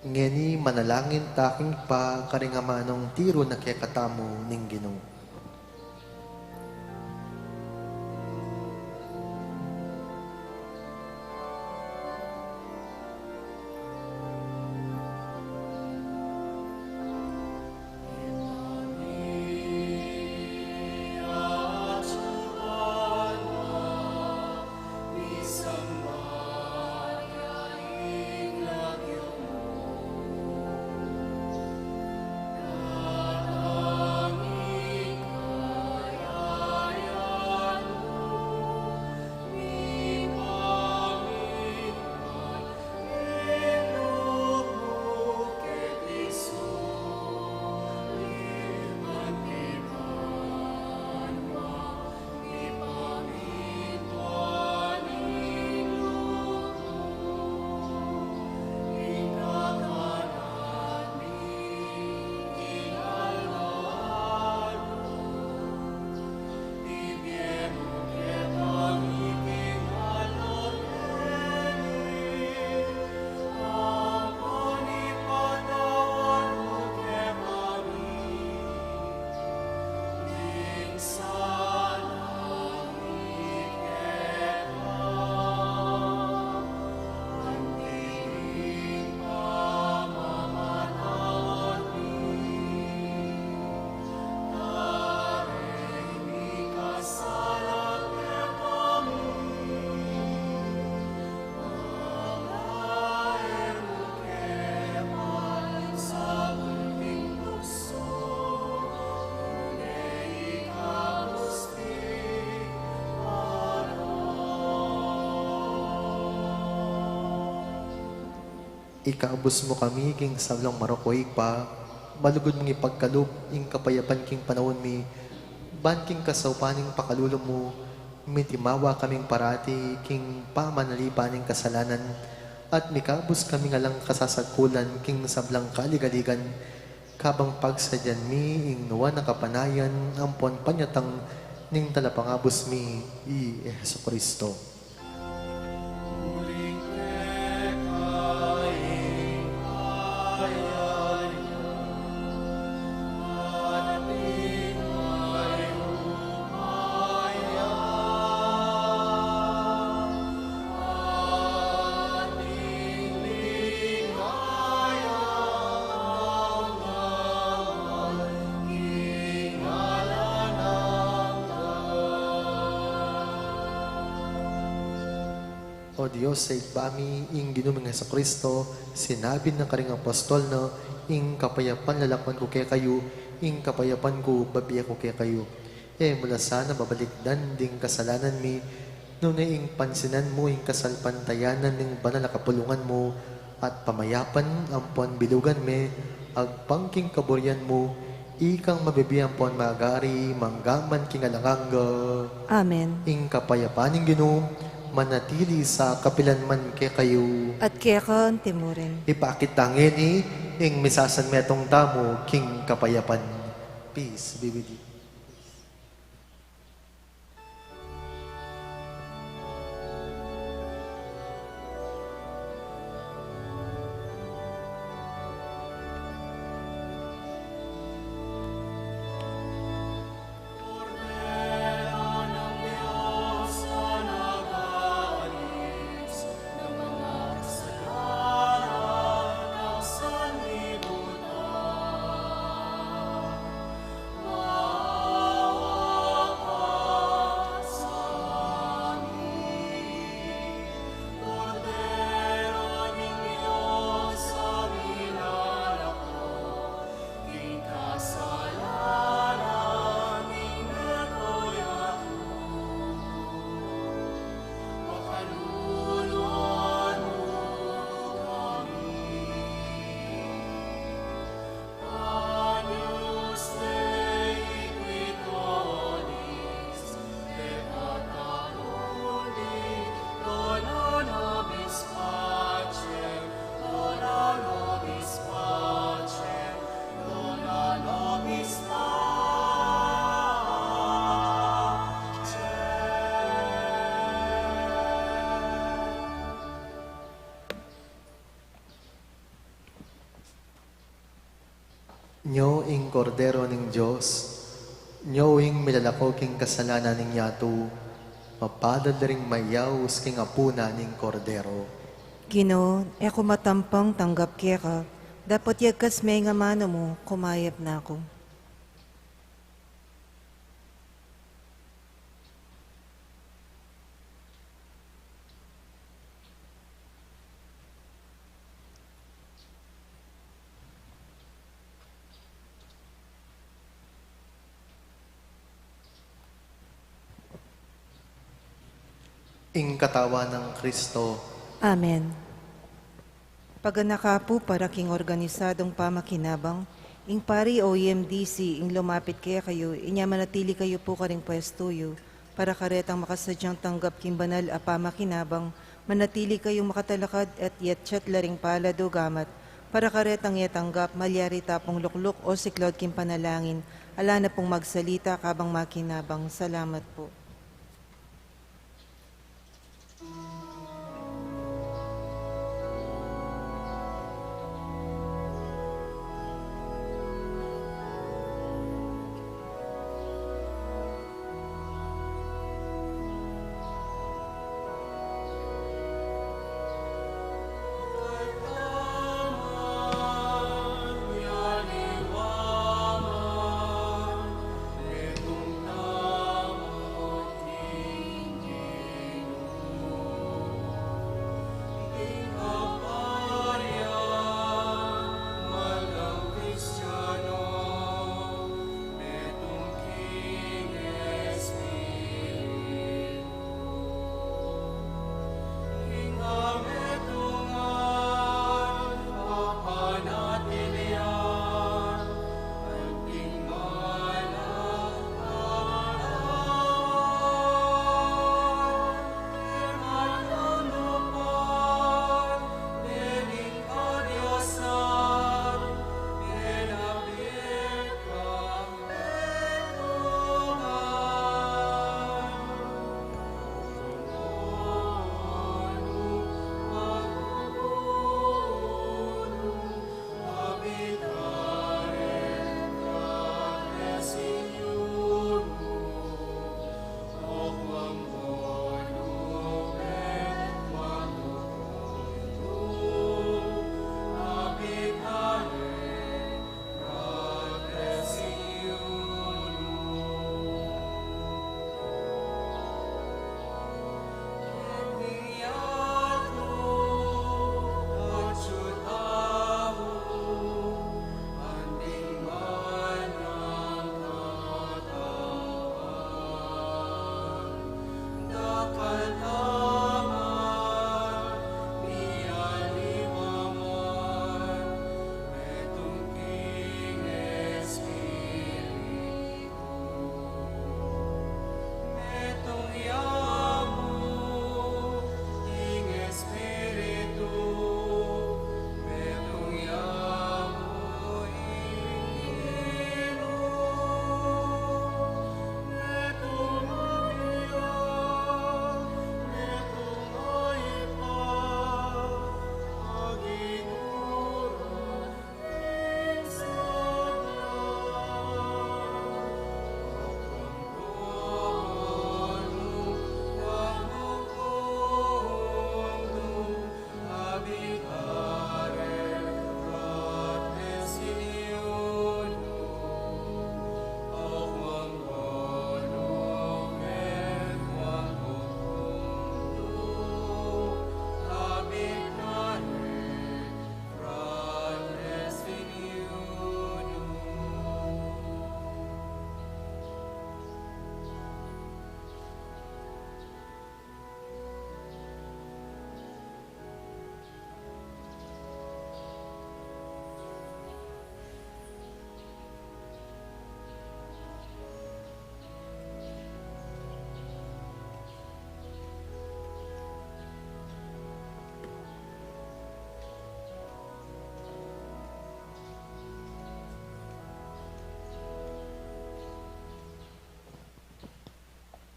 Ngeni manalangin ta king Ibpa karing amanung tiru na kekatamu ning Ginu. Ikabus mu kami king sablang marok, O Ibpa, malugud mung ipagkalub ing kapayapan king panaun mi, ban king kasaupan ning pakalulu mu, mitimawa kaming parati king pamanalipan ning kasalanan, at mikabus kaming alang kasasagkulan king sablang kaligaligan, kabang pagsadyan mi ing nuan a kapanayan ampon panyatang ning Talapangabus mi, i Jesucristo. O Dios, sa ibpa mi, ing Ginu ming Jesucristo, sinabi na karing apostol na, "Ing kapayapan lalakwan ku kekayu, ing kapayapan ku bibie ku kekayu." E mu la sana babalikdan ding kasalanan mi, nune ing pansinan mu ing kasalpantayanan ning banal a kapulungan mu, at pamayapan ampon bilugan me, agpang king kaburian mu, ikang mabibie ampon mag-ari, manggaman king alang angga. Amen. Ing kapayapan ning Ginu, manatili sa kapilan man kekayu. At keka anti mu rin. Ipakit ta ngeni, ing misasanmetung tamu king kapayapan. Peace be with you. Nyo ing Kordero ning Dios, nyo ing milalako king kasalanan ning yatu, mapalad la ring mayaus king apunan ning Kordero. Ginu, e ku matampang tanggap keka, dapot yagkas me ing amanu mu, kumayap na ku. Ing katawan nang Kristo. Amen. Paganaka pu para king organisadung pamakinabang, ing pari o E M D C ing lumapit kekayu, inya manatili kayu pu karing pwestu yu, para karetang makasadyang tanggap king banal a pamakinabang, manatili kayung makatalakad at yatyat la ring palad o gamat, para karetang e tanggap, malyari ta pung lukluk o siklaud king panalangin, ala na pung magsalita kabang makinabang. Salamat pu.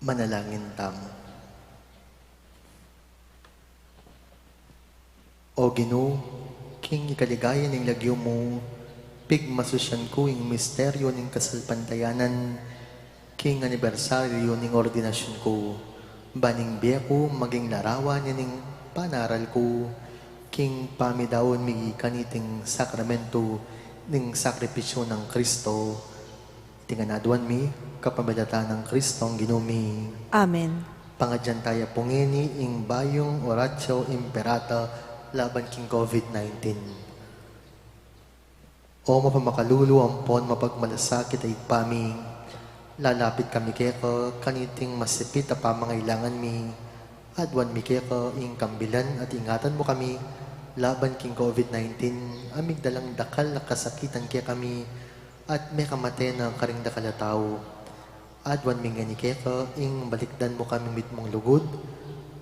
Manalangin tamu. O Ginu, king ikaligaya ning lagyu mu, Pigmasusyan ku ing misteryu ning kasalpantayanan king anibersaryu ning ordinasyun ku, ban ing bie ku maging larawan ning panaral ku king pamidaun mi kaniting sakramentu ning sakripisyu nang Kristo. Iti ngan aduan mi kapamilatan nang Kristong Ginu mi. Amen. Pangadyan taya pu ngeni ing bayung Oratio Imperata laban king COVID nineteen. O mapamakalulu ampon mapagmalasakit a Ibpa mi, lalapit kami keka kaniting masipit a pamangailangan mi. Aduan mi keka ing kambilan at ingatan mu kami laban king COVID nineteen a migdalang dakal a kasakitan kekami at mekamate na karing dakal a tau. Aduan mi ngeni keka ing balikdan mu kaming mitmung lugud,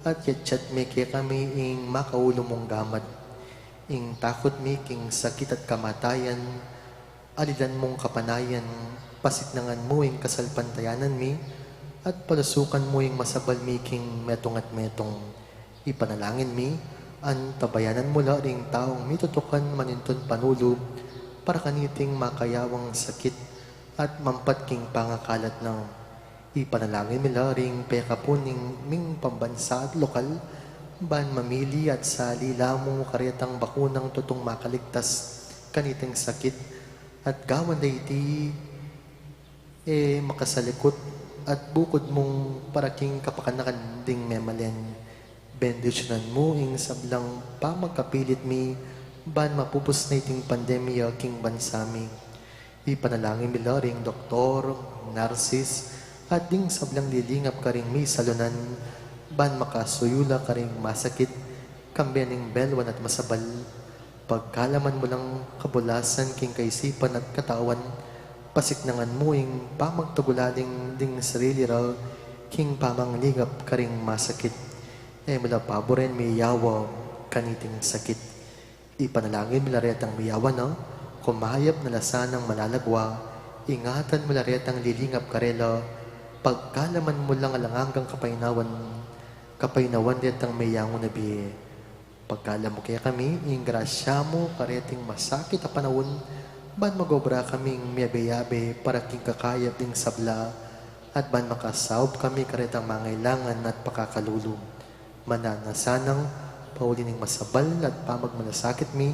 at yatyat me kekami ing makaulu mung gamat. Ing takut mi king sakit at kamatayan, alilan mung kapanayan, pasiknangan mu ing kasalpantayanan mi, at palusukan mu ing masabal mi king metung at metung. Ipanalangin mi, antabayanan mu la ring taung mitutukan manintun panulu para kaniting makayawang sakit at mampat king pangakalat na. Ipanalangin mi la ring pekapun ning pambansa at lokal, ban mamili at sali la mu karetang bakunang tutung makaligtas kaniting sakit, at gawan da iti e makasalikut at bukud mung para king kapakanakan ding memalen. Bendisyunan mu ing sablang pamagkapilit mi ban mapupus na iting pandemya king bansa mi. Ipanalangin mi la ring doktor, narsis, at ding sablang lilingap karing misalunan, ban makasuyu la karing masakit, kambe ning belwan at masabal. Pagkalaman mu lang kabulasan king kaisipan at katawan, pasiknangan mu ing pamagtagulaling ding sarili ra king pamanglingap karing masakit. E mu la paburen miyawa kaniting sakit. Ipanalangin mu la retang miyawa na, kumayap na la sanang malalagwa, ingatan mu la retang lilingap karela, pagkalaman mu lang alang anggang kapaynawan, kapaynawan retang meyangu na bie. Pagkalam mu kekami ing grasya mu kareting masakit a panaun, ban magobra kaming miyabe-yabe para king kakayap ding sabla, at ban makasaup kami karetang mangailangan at pakakalulu. Mananu na sanang pauli ning masabal at pamagmalasakit mi,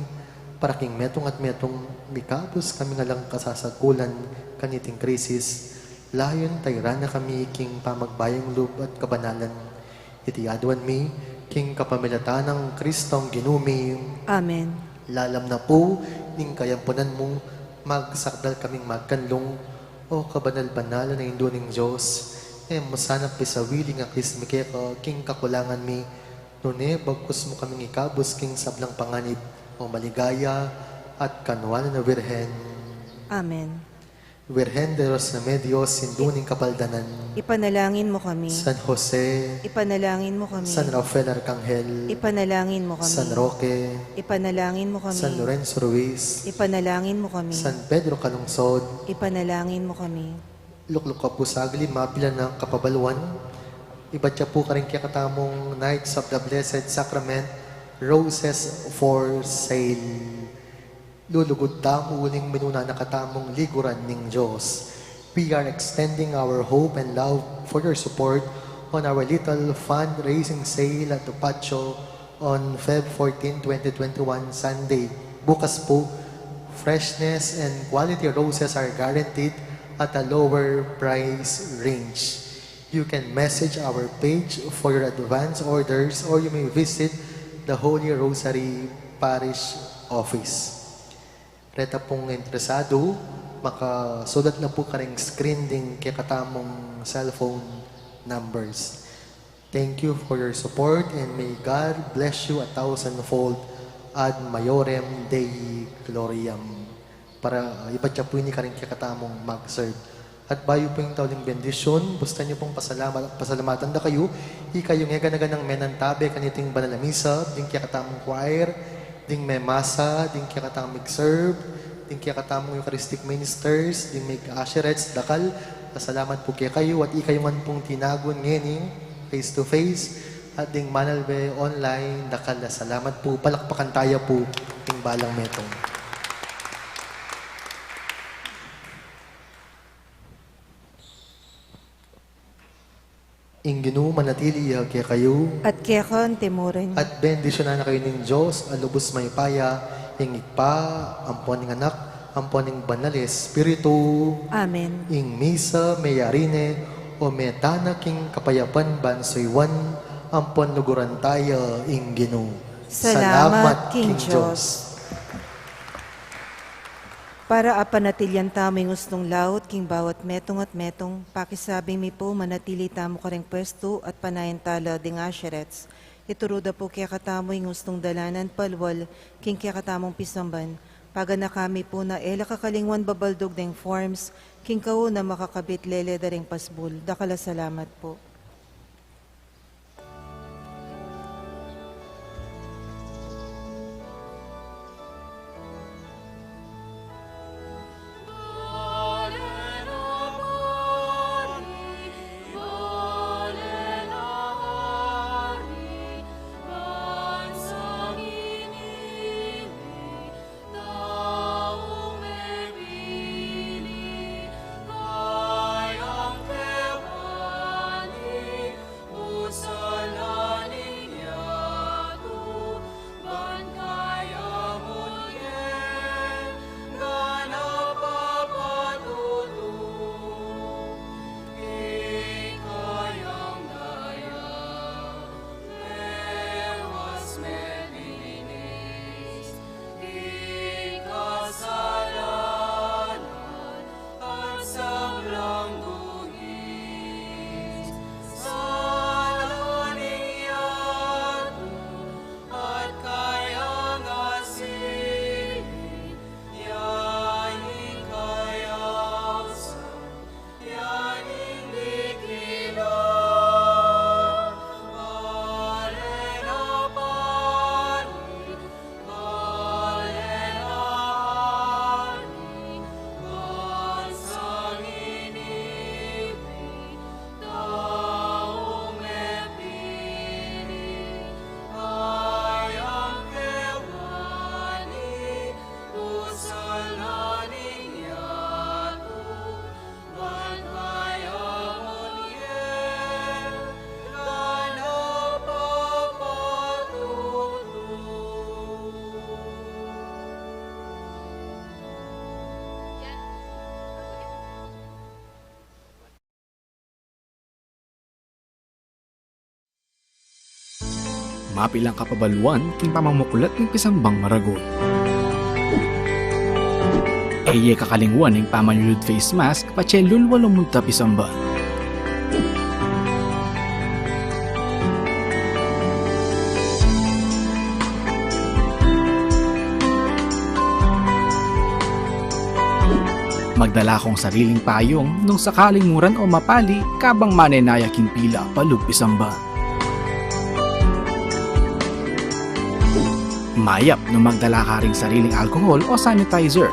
para king metung at metung mikabus kami ngan lang kasasagulan kaniting krisis, layun tairan na kami king pamagbayung lub at kabanalan. Iti aduan mi king kapamilatan nang Kristong Ginu mi. Amen. Lalam na pu ning kayampunan mu, magsakdal kaming magkanlung, O kabanal-banalan a Indu ning Dios, e mu sana pisawili ing akis mi keka king kakulangan mi, nune bagkus mu kaming ikabus king sablang panganib, O maligaya at kanuanan a Birhen. Amen. Virgen de los Remedios, Indu ning Kapaldanan. Ipanalangin mo kami. San Jose. Ipanalangin mo kami. San Rafael Arcangel. Ipanalangin mo kami. San Roque. Ipanalangin mo kami. San Lorenzo Ruiz. Ipanalangin mo kami. San Pedro Calungsod. Ipanalangin mo kami. Lukluk ka pu saglit, mapilan a kapabaluan. Ibat ya pu karing kekatamung Knights of the Blessed Sacrament, Roses for Sale. Lulugud tamu uling minuna na katamung liguran ning Dios. We are extending our hope and love for your support on our little fundraising sale at Dupacho on Feb fourteen, twenty twenty-one, Sunday. Bukas pu, freshness and quality roses are guaranteed at a lower price range. You can message our page for your advance orders, or you may visit the Holy Rosary Parish Office. Reta pung interesadu, makasulat na pu karing screen ding kekatamung cellphone numbers. Thank you for your support and may God bless you a thousandfold. Ad maiorem Dei gloriam. Para, ah, ibat ya pu ini karing kekatamung mag-serve. At bayu pu ing tauling bendisyun, bustan yu pung pasalamat, pasalamatan da kayu, ikayu ngan ganang menantabe kaniting banal a misa, ding kekatamung choir, ding memasa, ding kekatamung mig-serve, ding kekatamung Eucharistic ministers, ding mig-usherettes, dakal a salamat pu kekayu, at ikayu ngan pung tinagun ngeni, face to face, at ding manalbe online, dakal a salamat pu, palakpakan taya pu ing balang metung. Ing Ginu manatili ya kekayu. At keka antimurin. At bendisyunan na kayu ning Dios a lubus mayupaya, ing Ibpa, ampon ing Anak, ampon ing Banal a Espiritu. Amen. Ing misa meyari ne, o meta na king kapayapan ban suyuan, ampon luguran taya ing Ginu. Salamat king Dios. Para apanatilian tamu ing ustung laut king bawat metung at metung, pakisabi mi pu manatili tamu karing pwestu at panayan tala ding usherettes. Ituru da pu kekatamu ing ustung dalanan palual king kekatamung pisamban. Paganaka mi pu na e la kakalingwan babaldug deng forms king kauna makakabit lele da ring pasbul. Dakal a salamat pu. Mapilang kapabaluan king pamamuklat ning pisambang maragul. E ye kakalingwan ing pamanyulud face mask patse lulwa lumunta pisamban. Magdala kung sariling payung nung sakaling muran o mapali kabang manenaya king pila palub pisamban. Mayap nung magdala ka ring sariling alcohol o sanitizer.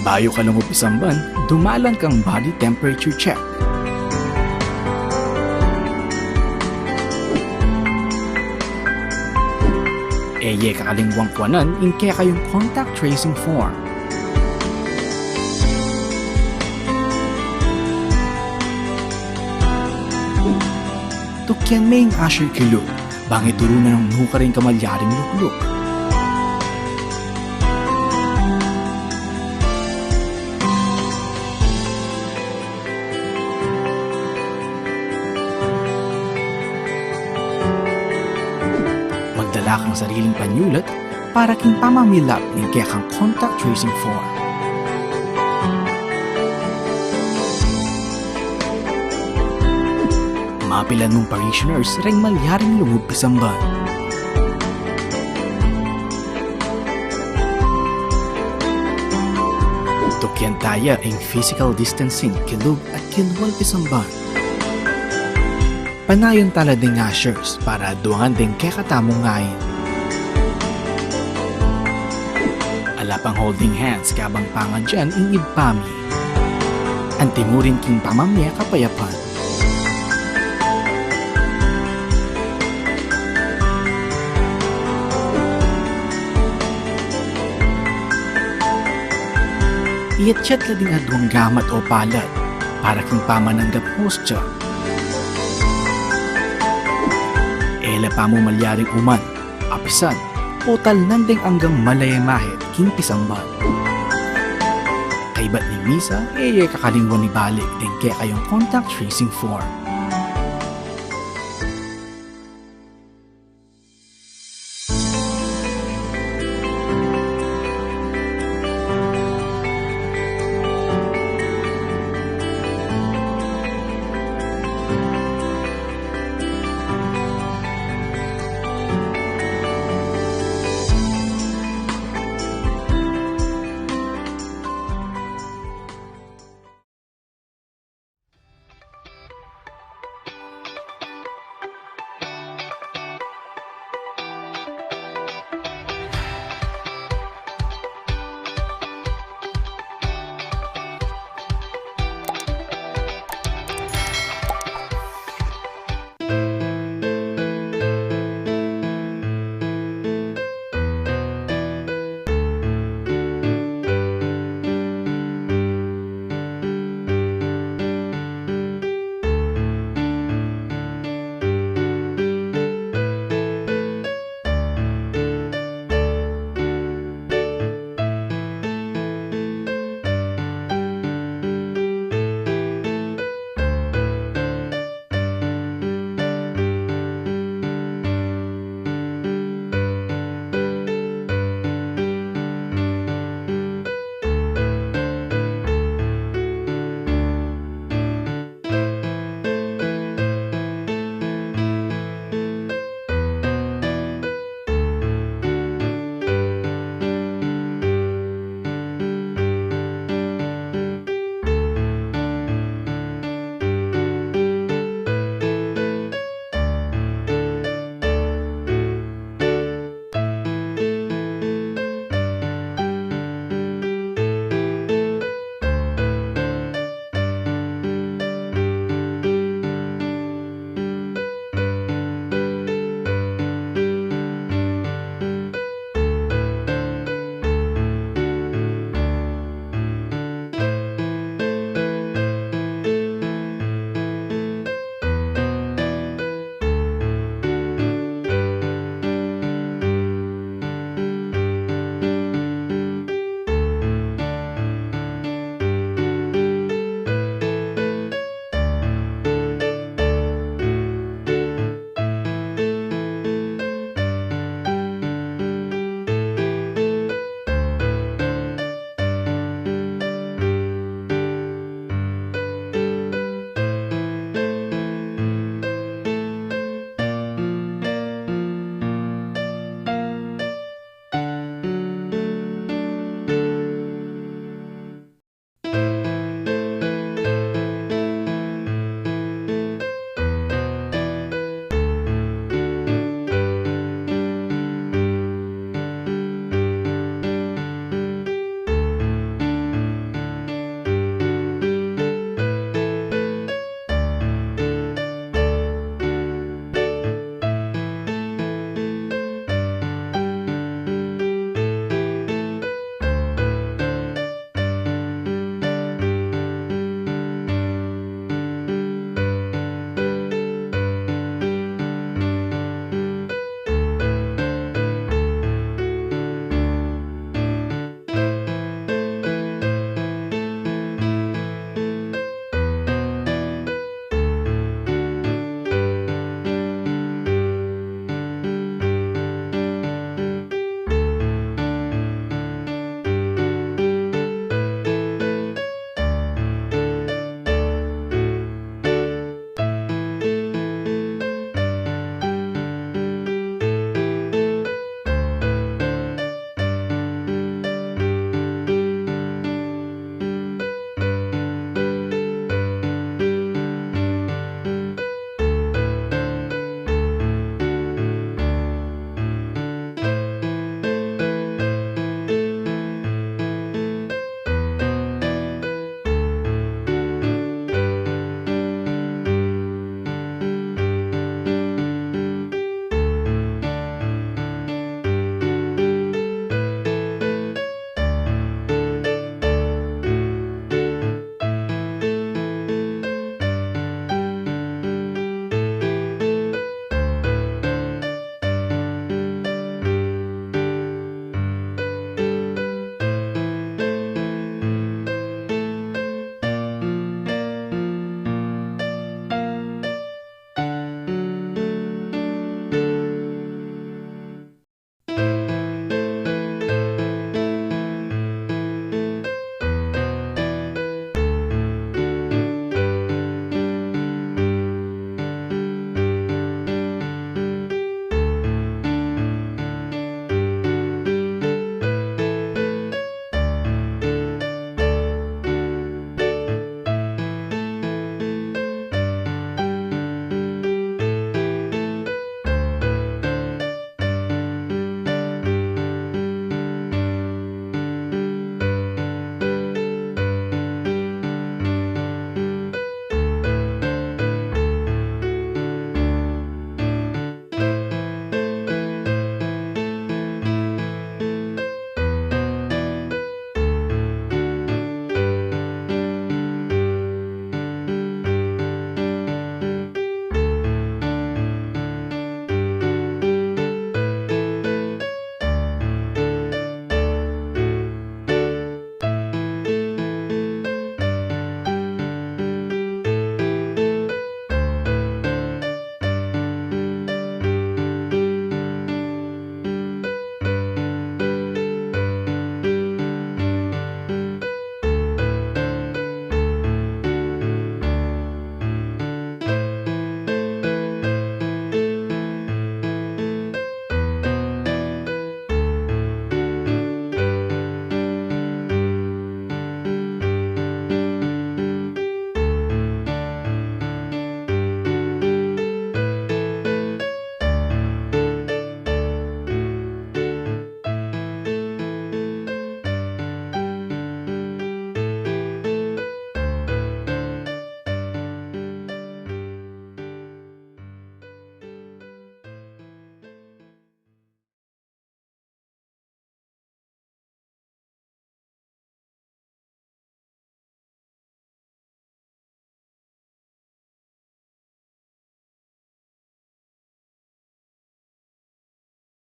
Bayu ka lungub pisamban, dumalan kang body temperature check. E ye kakalingwang kuanan ing kekayung contact tracing form. Tukyan me ing usher kilub, bang ituru na nung nukarin kamalyaring lukluk. Magdala kang sariling panyulat para king pamamilap ning kekang contact tracing form. Mapilan mung parishioners reng malyaring lungub pisamban. Tukyan taya ing physical distancing kilub at kilwal pisamban. Panayan tala ding ushers para aduangan ding kekatamung ain. Ala pang holding hands kabang pangadyan ing Ibpa mi. Antimurin king pamamie kapayapan. Iyatsyat la ding aduang gamat o palad para king pamananggap hostya. E la pamu malyaring uman, apisan, o talnan deng anggang malayamahit king pisamban. Kaybat ning misa, e ye kakalingwan ibalik deng kekayung contact tracing form.